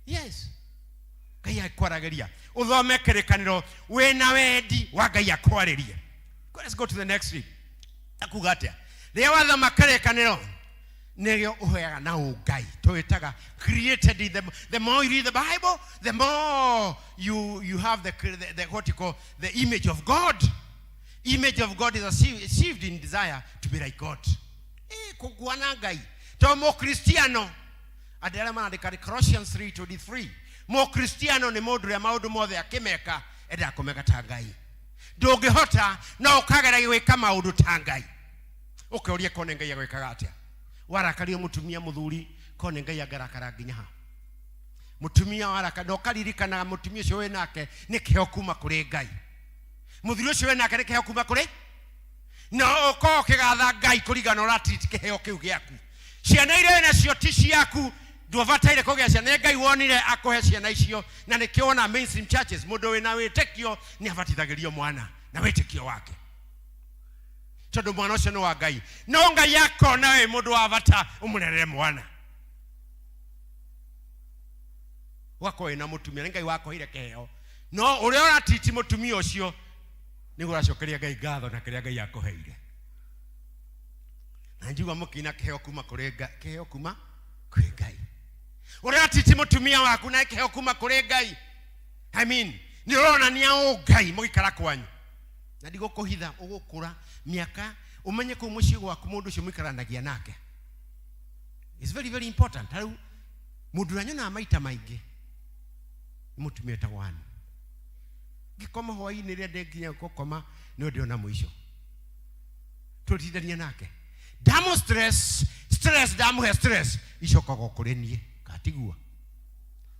Yes. Ngai akwaragĩria ũthome kĩrĩkanĩro wĩna wendi wa Ngai akwarĩrie. Let's go to the next read. Akuga atĩa? Rĩrĩa wathoma kĩrĩkanĩro nĩrĩo ũheaga na ũngai tũwĩtaga created in the more you read the Bible, the more you have the what you call the image of God. Image of God is achieved in desire to be like God. Kũguana Ngai to mũkristiano andũ arĩa marandĩka nĩ Colossians 3:23. Mũkristiano nĩ mũndũ ũrĩa maũndũ mothe akĩmeka endaga kũmeka ta Ngai. Ndũngĩhota no ũkageragia gwĩka maũndũ ta Ngai. Ũkeuria kone Ngai agwĩkaga atĩa. Warakario mũtumia mũthuri kone Ngai angarakara nginya ha. Mũtumia waraka na ũkaririkanaga mũtumia ũcio wĩ nake nĩ kĩheo kuma kũrĩ Ngai. Mũthuri ũcio wĩ nake nĩ kĩheo kuma kũrĩ na ũkorwo ũkĩgatha Ngai kũringana na ũratreat kĩheo kĩu gĩaku. Ciana iria wĩ nacio ti ciaku, ndũbataire kũgĩa ciana, nĩ Ngai wonire akũhe ciana icio, na nĩkĩo wona mainstream churches mũndũ wĩna wĩtĩkio nĩ abatithagĩrio mwana na wĩtĩkio wake, tondũ mwana ũcio nĩ wa Ngai. No Ngai akona wĩ mũndũ wa bata ũmũrerere mwana. Ũgakorwo wĩna mũtumia, nĩ Ngai wakũheire kĩheo, no ũrĩa ũratriti mũtumia ũcio nĩguo ũracokeria Ngai ngatho na kĩrĩa Ngai akũheire. Na njigua mũkĩina kĩheo kuma kũrĩ Ngai, kĩheo kuma kwĩ Ngai. Ũrĩa ũratriti mũtumia waku na kĩheo kuma kũrĩ Ngai, I mean, nĩ ũronania ũngai mũgĩikara kwanyu. Na ndigũkũhitha, ũgũkũra mĩaka ũmenye kũu mũciĩ gwaku mũndũ ũcio mũikaranagia nake. It's very, very important. Ta rĩu mũndũ ũrĩa nyonaga maita maingĩ nĩ mũtumia wĩtagwo Ann. Ngĩkoma hwaĩ-inĩ rĩrĩa ndĩnginya gũkoma nĩwe ndĩrona mũico. Tũtindania nake. Ndamu stress, stress, ndamũhe stress, icokaga o kũrĩ niĩ. Katiguo.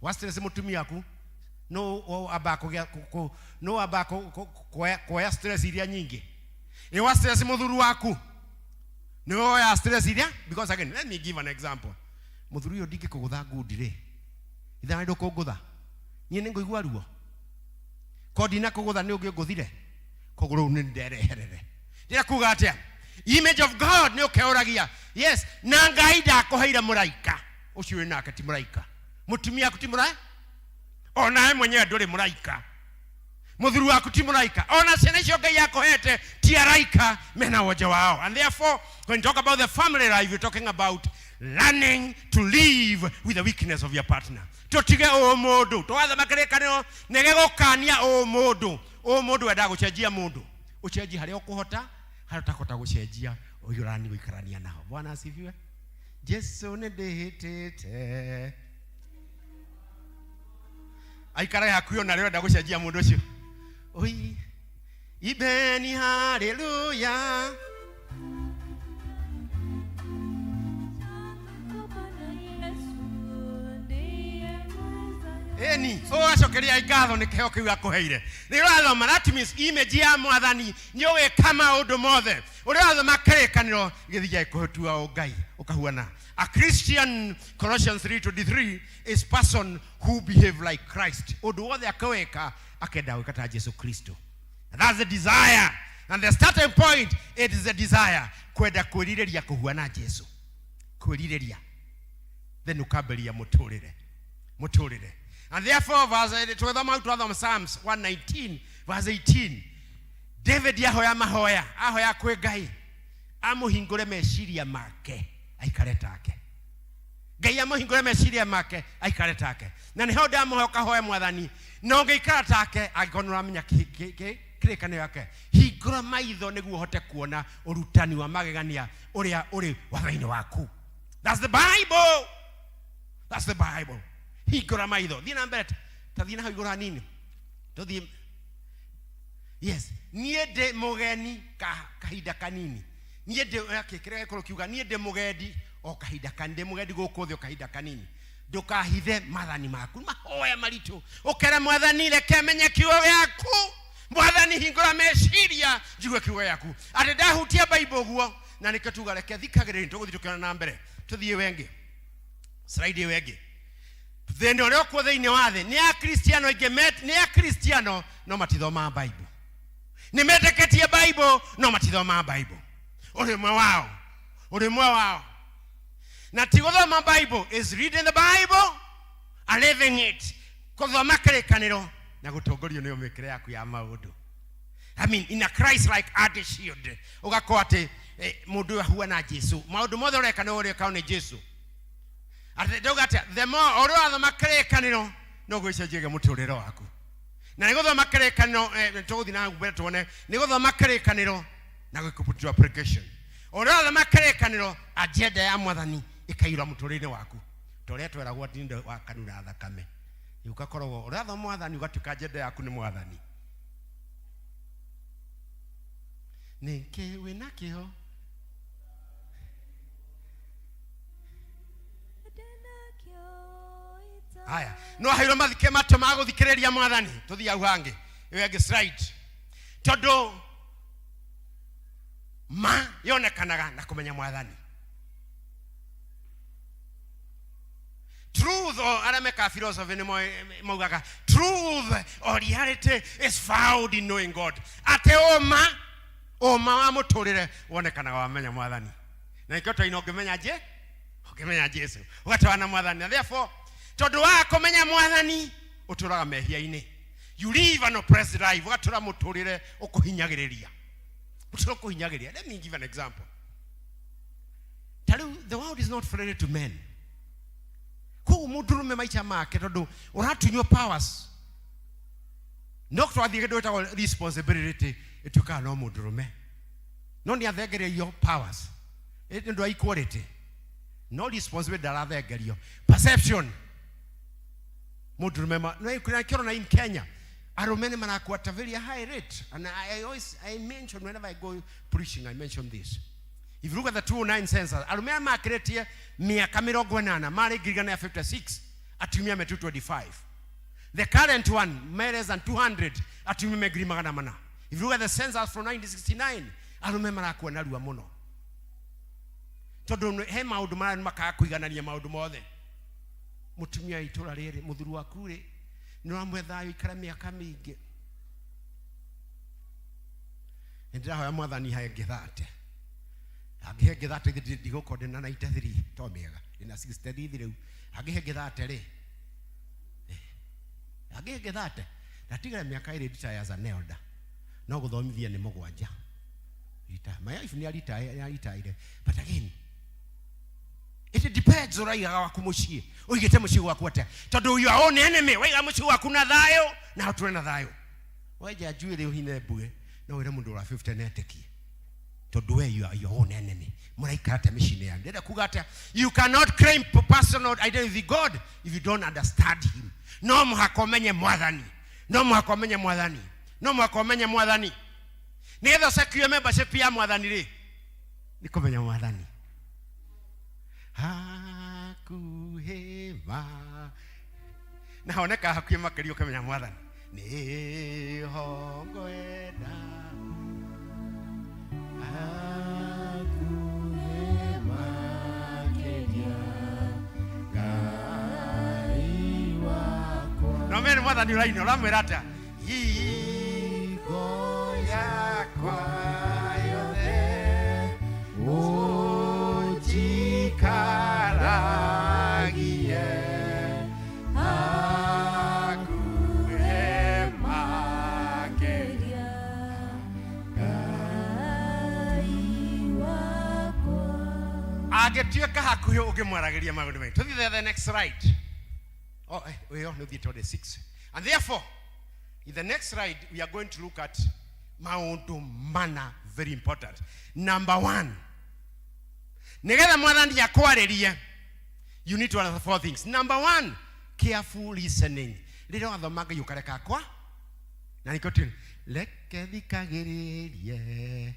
Wa stress mũtumia waku, no ambaga kũgĩa, no ambaga kuoya stress iria nyingĩ. Ĩ wa stress mũthuri waku, nĩwe woyaga stress iria, because again, let me give an example. Mũthuri ũyũ ndingĩkũgũtha ngundi rĩ, ithaa ndũkũngũtha, niĩ nĩngũigua ruo. Ko ndinakũgũtha nĩ ũngĩngũthire, koguo rĩu nĩ ndereherere. Ndĩrenda kuga atĩa? Image of God nĩ ũkeũragia. Yes, na Ngai ndakũheire mũraika. Ũcio wĩ nake ti mũraika. Mũtumia waku ti mũraika. Onawe mwenyewe ndũrĩ mũraika. Mũthuri waku ti mũraika. Ona ciana icio Ngai akũhete ti araika, mena wonje wao. And therefore, when you talk about the family life, you're talking about learning to live with the weakness of your partner. Tũtige ũmũndũ. Twathoma kĩrĩkanĩro nĩ gĩgũkania ũmũndũ. Ũmũndũ wendaga gũcenjia mũndũ. Ũcenjie harĩa ũkũhota, harĩa ũtakũhota gũcenjia, ũyũ ũrani gũikarania nao. Bwana asifiwe. Jesu nĩ ndĩhĩtĩte. Aikarage hakuhĩ ona rĩo enda gũcenjia mũndũ ũcio. Oi, ibeni haleluya. Eni, ũgacokeria ngatho nĩ kĩheo kĩu akũheire. Nĩ ũrathoma, that means image ya mwathani nĩ ũgĩka maũndũ mothe. Ũrĩa ũrathoma kĩrĩkanĩro gĩthiaga gĩkũtua ũngai ũkahuana. A Christian, Colossians 3:23, is person who behave like Christ. Ũndũ wothe akĩwĩka akenda gwĩka ta Jesu Kristo. And that's the desire. And the starting point, it is the desire. Kwenda kwĩrirĩria kũhuana Jesu. Kwĩrirĩria. Then ũkambĩrĩria mũtũrĩre. Mũtũrĩre. And therefore, verse, tũgĩthoma hau twathoma Psalms 119, verse 18. David ahoya mahoya, ahoya kwĩ Ngai, amũhingũre meciria make, aikare take. Ngai amũhingũre meciria make, aikare take. Na nĩho ndamũhoya ũkahoya mwathani, na ũngĩikara take, angĩkorwo nĩ ũramenya kĩrĩkanĩro yake, hingũra maitho nĩguo ũhote kuona ũrutani wa magegania ũrĩa ũrĩ watho-inĩ waku. That's the Bible. That's the Bible. Hingũra maitho. Thiĩ na mbere, ta thiĩ na hau igũrũ hanini. Tũthiĩ. Yes, niĩ ndĩ mũgeni kahinda kanini. Niĩ ndĩ, okay, kĩrĩa gĩkorwo kiuga, niĩ ndĩ mũgendi o kahinda kanini, ndĩ mũgendi gũkũ thĩ o kahinda kanini. Ndũkahithe maathani maku, mahoya maritũ. Ũkere mwathani, reke menye kiugo gĩaku. Mwathani, hingũra meciria njigue kiugo gĩaku. Atĩ ndahutia Bible ũguo, na nĩkĩo tuga reke thikagĩrĩria, tũgũthiĩ tũkĩona na mbere. Tũthiĩ ĩyo ĩngĩ. Slide ĩyo ĩngĩ. Thĩna ũrĩa ũkuo thĩinĩ wa thĩ nĩ Akristiano aingĩ nĩ Akristiano no matithomaga Bible. Nĩ metĩkĩtie Bible no matithomaga Bible. Ũrĩ ũmwe wao. Ũrĩ ũmwe wao. Na ti gũthoma Bible is reading the Bible and living it. Kũthoma kĩrĩkanĩro na gũtongorio nĩyo mĩkĩre yaku ya maũndũ. I mean, in a Christ-like attitude, ũgakorwo atĩ eh, mũndũ ũyũ ahuana Jesu. Maũndũ mothe ũreka nĩ ũreka nĩ Jesu. Atĩ ndauga atĩa, the more ũrĩa ũrathoma kĩrĩkanĩro noguo ĩcenjagia mũtũrĩre waku. Na nĩ gũthoma kĩrĩkanĩro, eh, tũgũthiĩ na mbere tuone, nĩ gũthoma kĩrĩkanĩro na gũkĩ to application. Ũrĩa ũrathoma kĩrĩkanĩro, agenda ya mwathani ĩkaiyũra mũtũrĩre waku. Ta ũrĩa tweragwo atĩ nĩ wa kanura thakame. Ũgakoragwo ũrathoma mwathani ũgatuĩka agenda yaku nĩ mwathani. Nĩkĩ wĩnakĩo? Haya, no aheirwo mathike matũ ma gũthikĩrĩria mwathani. Tũthiĩ hau hangĩ, ĩyo ĩngĩ slide. Tondũ ma yonekanaga na kũmenya mwathani. Truth or arĩa mekaga philosophy nĩ maugaga truth or reality is found in knowing God. Atĩ ũma ũma wa mũtũrĩre wonekanaga wamenya mwathani. Na nĩkĩo twaina ũngĩmenya je ũngĩmenya Jesu ũgatwara na mwathani. Na therefore tondũ wa kũmenya mwathani ũtũraga mehia-inĩ. You live an oppressed life, ũgatũra mũtũrĩre ũkũhinyagĩrĩria. Mũtũrĩre ũkũhinyagĩrĩria. Let me give an example. Ta rĩu the world is not friendly to men. Koguo mũndũrũme maica make tondũ ũratunywo powers no twathiĩ kĩndũ gĩtagwo responsibility ĩtuĩkaga no mũndũrũme no nĩ athengereio powers nĩ ũndũ wa equality no responsibility ndarathengerio perception mũndũrũme ma na kĩrona in Kenya arũme nĩ marakua at a very high rate and I always I mention whenever I go preaching I mention this. If you look at the 209 census, arũme aya makĩrĩtie mĩaka mĩrongo ĩnana marĩ 1,056, atumia me 225. The current one me less than 200, atumia me 400,000. If you look at the census from 1969, arũme marakua narua mũno tondũ he maũndũ marĩa makaga kũiganania maũndũ mothe. Mũtumia wa itũra rĩrĩ, mũthuri waku rĩ, nĩ ũramũhe thayũ ikara mĩaka mĩingĩ. Nĩ ndĩrahoya mwathani he ngĩthate. Angĩhe ngĩthate githĩ ndigũkorwo ndĩna 93 to mĩega. Ndĩna 63 rĩu. Angĩhe ngĩthate rĩ, angĩhe ngĩthate, ndatigara mĩaka ĩrĩ retire as an elder. No gũthomithia nĩ mũgwanja. Retire. My wife nĩ aritaire. But again, it depends ũraigaga waku mũciĩ. Ũigĩte mũciĩ gwaku atĩa? Tondũ your own enemy, waiga mũciĩ waku na thayũ, na ũtũre na thayũ. Wenja njuĩrĩ ũhine mbue, no wĩre mũndũ wa 50 na etĩkie. Tondũ we you are your own enemy. Mũraikara atĩa mĩciĩ-inĩ yanyu? Ndĩrenda kuga atĩa? You cannot claim personal identity with God if you don't understand him. No mũhaka ũmenye mwathani. No mũhaka ũmenye mwathani. No mũhaka ũmenye mwathani. Nĩgetha ũcekio membership ya mwathani rĩ, nĩ kũmenya mwathani. Hakuhĩ ma na honeka hakuhĩ makĩria ũkĩmenya mwathani. Nĩho ngwenda hakuhĩ makĩria Ngai wakwa. No mene mwathani ũraina ũramwĩra atĩa? Hingo yakwa yothe ũnjikaragie hakuhĩ makĩria Ngai wakwa. Angĩtuĩka hakuhĩ ũngĩmwaragĩria maũndũ maingĩ. Tũthiĩ the next slide. Oh, ĩyo nĩ ũthiĩte on the 6. And therefore, in the next slide, we are going to look at maũndũ mana very important. Number 1, nĩgetha mwathani akwarĩrie, you need to understand 4 things. Number 1, careful listening. Rĩrĩa wathoma Ngai ũkareka kwa, na nĩkĩo tũ reke thikagĩrĩrie.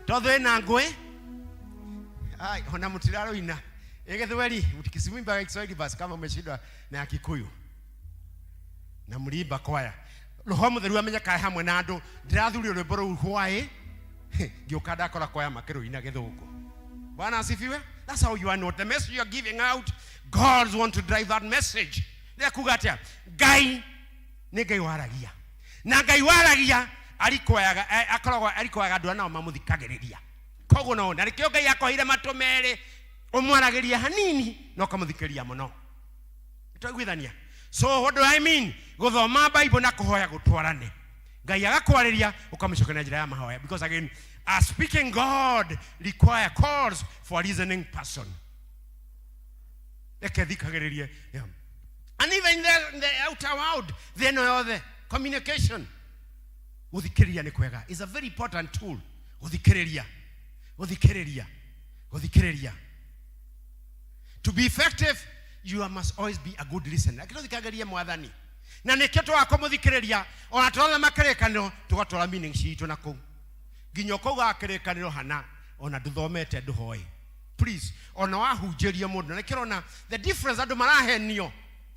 Tondũ ĩna ngũĩ, ai, ona mũtiraroina. Ĩ Gĩthweri, mtikisimuimba Kiswahili basi kama umeshindwa na ya Kikuyu. Na mliimba kwaya. Roho Mũtheru amenyekae hamwe na andũ. Ndĩrathuria rwĩmbo rũu hwaĩ, ngĩũka ndakora kwaya makĩrũina Gĩthũngũ. Bwana asifiwe. That's how you are not. The message you are giving out, God want to drive that message. Nĩ kuga atĩa? Ngai nĩ Ngai waragia. Na Ngai waragia arikwayaga, akoragwo arikwayaga andũ arĩa nao mamũthikagĩrĩria. Koguo no, na nĩkĩo Ngai akoheire matũ merĩ. Ũmwaragĩria hanini na ũkamũthikĩrĩria mũno. Twaiguithania? So what do I mean? Gũthoma Bible na kũhoya gũtwarane. Ngai agakwarĩria ũkamũcokia na njĩra ya mahoya, because again, a speaking God require calls for a listening person. Reke thikagĩrĩrie. Yeah. And even in the outer world, thĩ ĩno yothe, communication, gũthikĩrĩria nĩ kwega, is a very important tool. Gũthikĩrĩria, gũthikĩrĩria, gũthikĩrĩria. To be effective, you must always be a good listener. Reke tũthikagĩrĩrie Mwathani, na nĩkĩo twaga kũmũthikĩrĩria, ona twathoma kĩrĩkanĩro tũgatwara meaning citũ na kũu nginya ũkaugaga kĩrĩkanĩro hana ona ndũthomete ndũhoe. Please, ona wahunjĩria mũndũ, na nĩkĩo ũrona the difference, andũ marahenio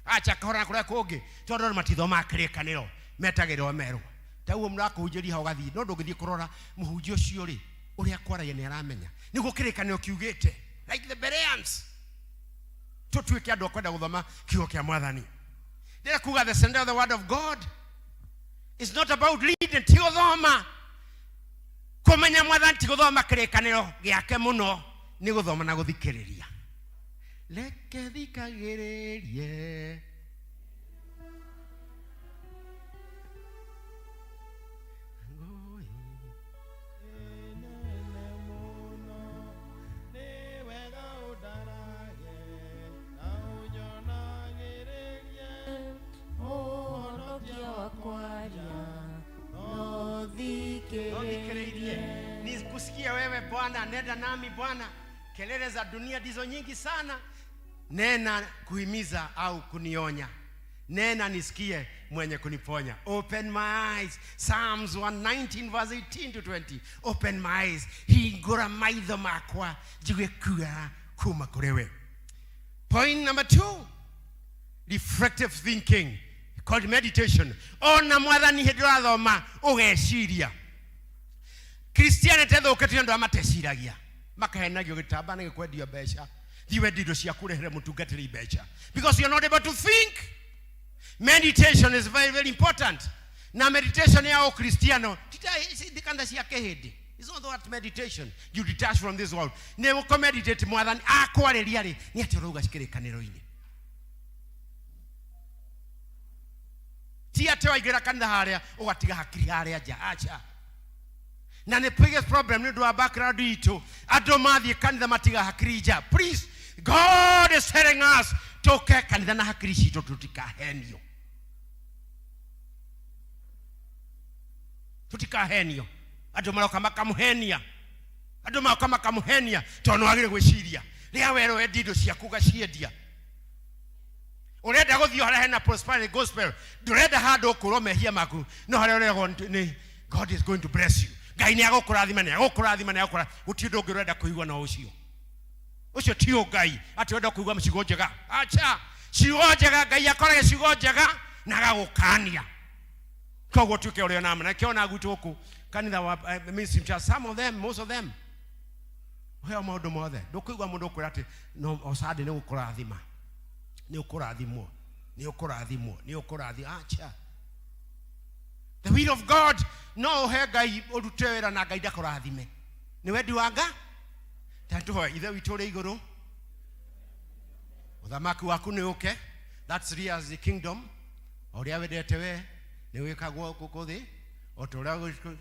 acha kahora na kũrĩa kũngĩ, tondũ andũ matithomaga kĩrĩkanĩro, metagĩrwo merwo taguo mũrakũhunjĩria hau ũgathiĩ, no ndũngĩthiĩ kũrora mũhunjia ũcio rĩ, ũrĩa kwaragia nĩ aramenya nĩguo kĩrĩkanĩro kiugĩte. Like the Bereans, tũtuĩke andũ a kwenda gũthoma kiugo kĩa Mwathani. Ndĩrenda kuga the center of the word of God is not about reading, ti gũthoma. Kũmenya Mwathani ti gũthoma kĩrĩkanĩro gĩake mũno, nĩ gũthoma na gũthikĩrĩria. Reke thikagĩrĩrie. Mũhonokia wakwaria no Thikĩrĩirie ni kusikia wewe Bwana, nenda nami Bwana. Kelele za dunia ndizo nyingi sana. Nena kuhimiza au kunionya, nena nisikie mwenye kuniponya. Open my eyes. Psalms 119 verse 18 to 20. Open my eyes, hingũra maitho makwa njigue kuga kuma kũrĩ we. Point number 2, reflective thinking called meditation. Ona Mwathani hĩndĩ ũrathoma ũgeciria. Christianity ĩthũkĩtio andũ arĩa mateciragia, makahenagio gĩtamba na gĩkwendio mbeca, thiĩ wendie indo ciaku ũrehere mũtungatĩri mbeca, because you're not able to think. Meditation is very very important. Na meditation ya ũkristiano tita cia kĩhĩndĩ. It's not that meditation you detach from this world. Nĩ ũkũmeditate Mwathani akwarĩria rĩ, nĩ atĩ ũrauga kĩrĩkanĩro-inĩ. Ti atĩ waingĩra kanitha harĩa ũgatiga hakiri harĩa nja, acha. Na nĩ biggest problem nĩ ũndũ wa background itũ, andũ mathiĩ kanitha matiga hakiri nja. Please, God is telling us tũke kanitha na hakiri citũ, tũtikahenio, tũtikahenio. Andũ maroka makamũhenia, andũ maroka makamũhenia, tondũ nĩ wagĩrĩire gwĩciria rĩrĩa werwo wendie indo ciaku ũgaciendia. Ũrenda gũthiĩ harĩa hena prosperity gospel, ndũrenda handũ ũkũrwo mehia maku, no harĩa ũrerwo nĩ God is going to bless you, Ngai nĩ agũkũrathima, nĩ agũkũrathima, nĩ agũkũrathima. Gũtirĩ ũndũ ũngĩ ũrenda kũigua no ũcio. Ũcio ti ũngai atĩ ũrenda kũigua ciugo njega, acha. Ciugo njega, Ngai akorage ciugo njega na agagũkania, koguo tuĩke ũrĩa nama. Na kĩona gwitũ gũkũ kanitha wa ministry church, some of them, most of them, ũheo maũndũ mothe, ndũkũigua mũndũ ũkwĩra atĩ no osande nĩ gũkũrathima, nĩ ũkũrathimwo, nĩ ũkũrathimwo, nĩ ũkũrathimwo, acha. The will of God, no ũhe Ngai ũrute wĩra na Ngai ndakũrathime, nĩ wendi wa nga ta tũhoe. Ithe witũ ũrĩ igũrũ, ũthamaki waku nĩ ũke. That's real as the kingdom. O ũrĩa wendete we nĩ wĩkagwo gũkũ thĩ o ta ũrĩa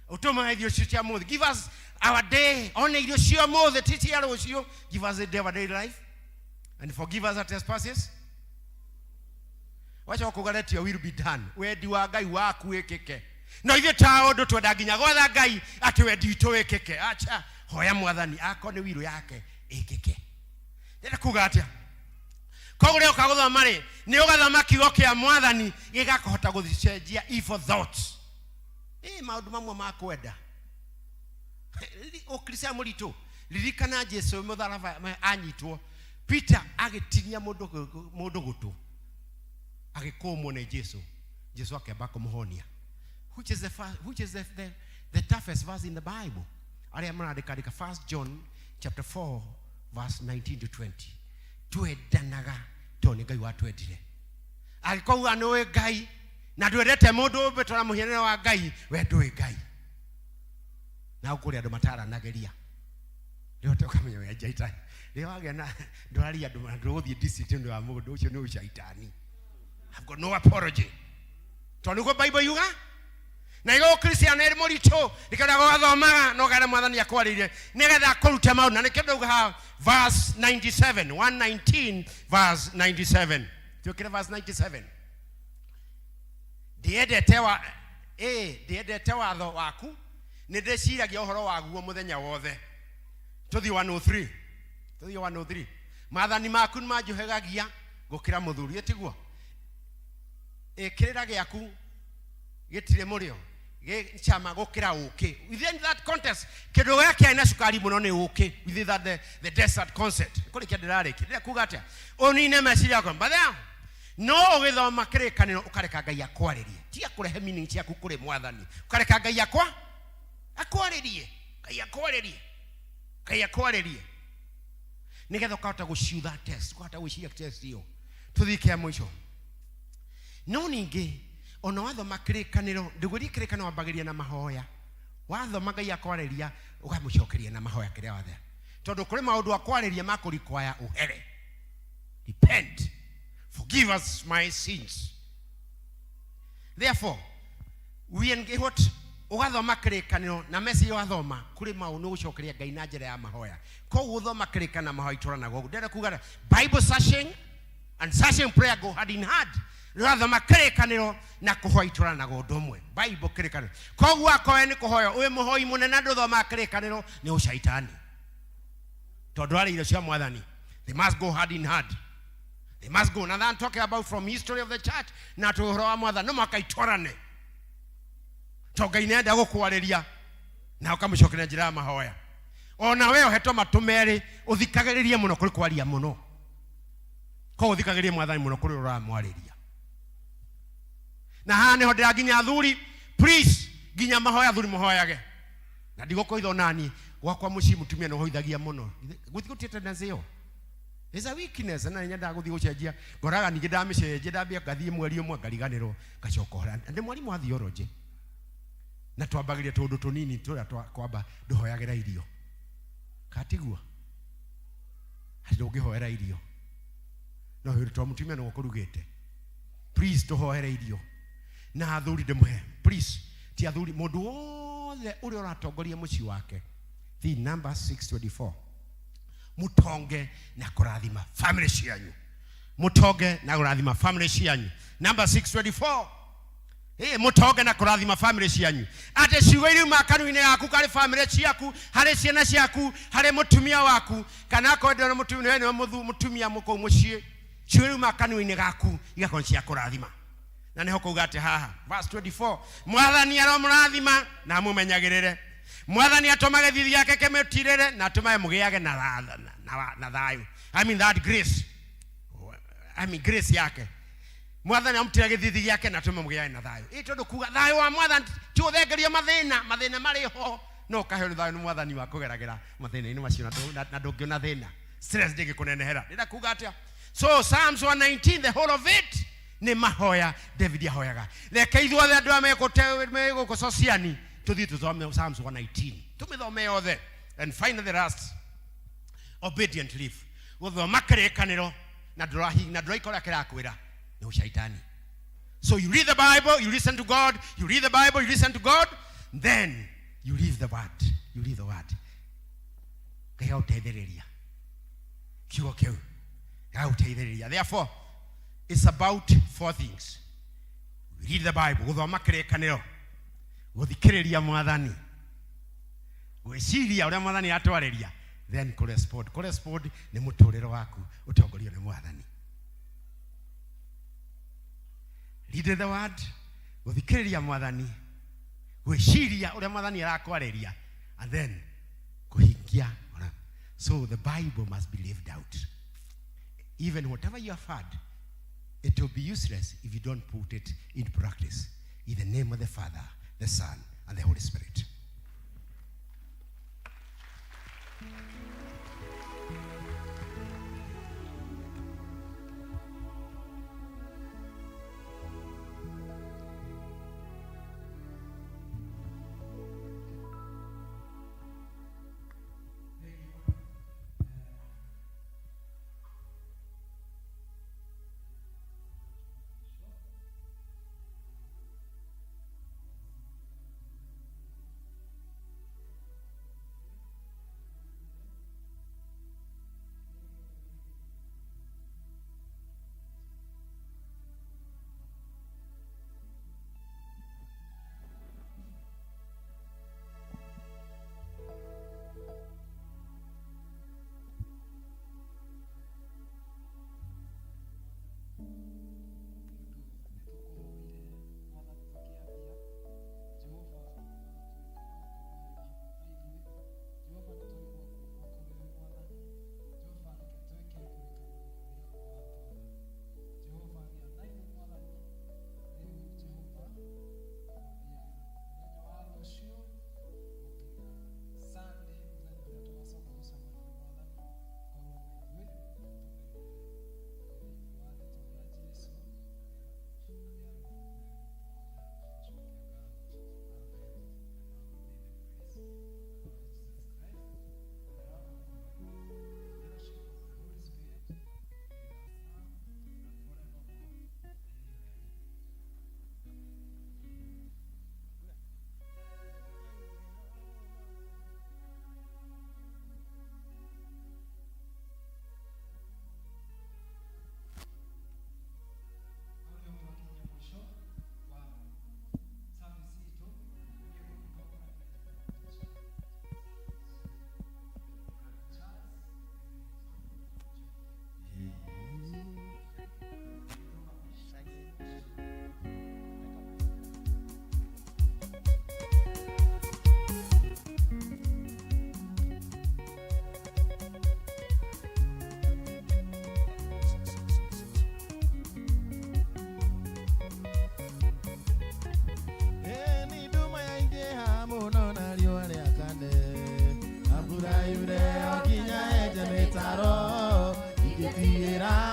ũtũmaga. Irio cio cia mũthĩ, give us our day, one irio cia mũthĩ, ti cia rũciũ. Give us the day of our daily life and forgive us our trespasses. Wacoka kuga let your will be done, wendi wa Ngai waku wĩkĩke. No ithuĩ ta ũndũ twenda nginya gwatha Ngai atĩ wendi witũ wĩkĩke, acha. Hoya Mwathani akorwo nĩ wiru yake ĩkĩke. Ndĩrenda kuga atĩa? Koguo rĩrĩa ũka gũthoma rĩ, nĩ ũgathoma kiugo kĩa Mwathani gĩgakũhota gũcenjia evil thoughts. Ĩ maũndũ mamwe ma kwenda ũkristiano mũritũ. Ririkana Jesu mũtharaba anyitwo, Peter agĩtinia mũndũ gũtũ, agĩkũmwo nĩ Jesu. Jesu akĩamba kũmũhonia, which is the first, which is the toughest verse in the Bible. Arĩa marandĩka andĩka First John chapter 4 verse 19 to 20. Twendanaga tondũ nĩ Ngai watwendire. Angĩkorwo uga nĩ ũĩ Ngai na ndwendete mũndũ ũmbĩtwo na mũhianĩre wa Ngai, we ndũĩ Ngai. Na kũrĩ andũ mataranagĩria. Rĩo ũkamenya we njaitani. Rĩo wagĩa na ndwaria andũ na ndũgũthiĩ district nĩ ũndũ wa mũndũ ũcio nĩ ũcaitani. I've got no apology. Tondũ nĩguo Bible yuga na igo Kristiano ĩrĩ mũritũ nĩkĩo gũgathomaga no kana mwathani akwarĩire nĩgetha akũrute maũndũ na nĩkĩo ndauga haha verse 97 119 verse 97 tuĩkĩre verse 97 ndiendete wa ĩ ndiendete watho waku nĩ ndĩciragia ũhoro waguo mũthenya wothe tũthiĩ 103 tũthiĩ 103 maathani maku nĩ manjũhĩgagia gũkĩra mũthuri ĩtiguo ĩkĩrĩra gĩaku gĩtirĩ mũrĩo gĩ cama gũkĩra ũkĩ within that context kĩndũ gĩa kĩarĩ na cukari mũno nĩ ũkĩ within that the, the desert concept kũrĩkia ndĩrarĩkia ndĩrĩa kuga atĩa ũnine meciria yakwa but no ũgĩthoma kĩrĩkanĩro ũkareka ngai akwarĩrie tiga kũrehe meaning ciaku kũrĩ mwathani ũkareka ngai akwa akwarĩrie ngai akwarĩrie ngai akwarĩrie nĩgetha ũkahota gũciutha test ũkahota gwĩciria test ĩyo tũthiĩ kĩa mũico no ningĩ ona wathoma kĩrĩkanĩro ndũgũrie kĩrĩkanĩro wambagĩria na mahoya wathoma ngai akwarĩria ũkamũcokeria na mahoya kĩrĩa wathe tondũ kũrĩ maũndũ akwarĩria makũrikwaya ũhere repent forgive us my sins therefore we engage what ũgathoma kĩrĩkanĩro na message wathoma kũrĩ maũndũ ũgũcokeria ngai na njĩra ya mahoya koguo ũthoma kĩrĩkanĩro na mahoya itwaranaga ũguo ndĩrenda kuga bible searching and searching prayer go hand in hand rĩrathoma kĩrĩkanĩro na kũhoya itwaranaga ũndũ ũmwe bible kĩrĩkanĩro koguo akorwo nĩ kũhoya wĩ mũhoi mũnene na ndũthomaga kĩrĩkanĩro nĩ ũcaitani tondũ arĩ irio cia mwathani they must go hand in hand they must go now I'm talking about from history of the church na tũ ũhoro wa mwathani no mũhaka itwarane to ngai nĩenda gũkwarĩria na ũkamũcokeria njĩra ya mahoya ona we ũhetwo matũ merĩ ũthikagĩrĩrie mũno kũrĩ kwaria mũno koguo ũthikagĩrĩrie mwathani mũno kũrĩ ũramwarĩria na haha nĩho ndĩra nginya athuri please nginya mahoya athuri mũhoyage na ndigũkũitha onani gwakwa mũciĩ mũtumia nĩ ũhoithagia mũno gũthi gũtirĩ tendency ĩyo It's a weakness na nyendaga gũthiĩ gũcenjia ngoraga ningĩ ndamĩcenjia ndambia ngathiĩ mweri ũmwe ngariganĩrwo ngacoka ũhora ndĩ mwarimũ wa theology na twambagĩria tũũndũ tũnini tũrĩa twa kwamba ndũhoyagĩra irio katiguo atĩ ndũngĩhoera irio no hĩndĩ to mũtumia nĩwe ũkũrugĩte please tũhoere irio na athuri ndĩmũhe please ti athuri mũndũ wothe ũrĩa ũratongoria mũciĩ wake the number 624 mutonge na kũrathima family cianyu mutonge na kũrathima family cianyu number 624 Ĩ, mũtonge na kũrathima family cianyu atĩ ciugo iria uma kanua-inĩ gaku karĩ family ciaku harĩ ciana ciaku harĩ mũtumia waku kana akorwo ndĩrona mũtumia we nĩwe mũtumia mũkũu mũciĩ ciugo iria uma kanua-inĩ gaku igakorwo nĩ cia kũrathima na nĩho kuga atĩ haha verse 24 mwathani aromũrathima na amũmenyagĩrĩre mwathani atũmage thithi yake kĩmũtirĩre na atũmage mũgĩage na na thayũ I mean that grace I mean grace yake mwathani amutira gĩthithi gĩake na atũme mũgĩage na thayũ ĩ tondũ kuga thayũ wa mwathani ti ũthengerio mathĩna mathĩna marĩ ho no ũkaheo nĩ thayũ nĩ mwathani wa kũgeragĩra mathĩna-inĩ macio na ndũngĩona thĩna stress ndĩngĩkũnenehera ndĩrenda kuga atĩa so Psalms 119 the whole of it nĩ mahoya David ahoyaga reke ithuothe andũ aya megũkũ sociani tũthiĩ tũthome Psalms 119 tũmĩthome yothe and finally the last obedient life gũthoma kĩrĩkanĩro na ndũrahi na ndũraika ũrĩa kĩrakwĩra nĩ ũcaitani so you read the bible you listen to god you read the bible you listen to god then you leave the word you leave the word ngai agũteithĩrĩria kiugo kĩu gagũteithĩrĩria therefore it's about four things we read the bible gũthoma kĩrĩkanĩro gũthikĩrĩria mwathani gwĩciria ũrĩa mwathani atwarĩria then kũrespond kũrespond nĩ mũtũrĩre waku ũtongorio nĩ mwathani read the word gũthikĩrĩria mwathani gwĩciria ũrĩa mwathani arakwarĩria and then kũhingia ona so the bible must be lived out even whatever you have heard it will be useless if you don't put it in practice in the name of the father the son and the holy spirit.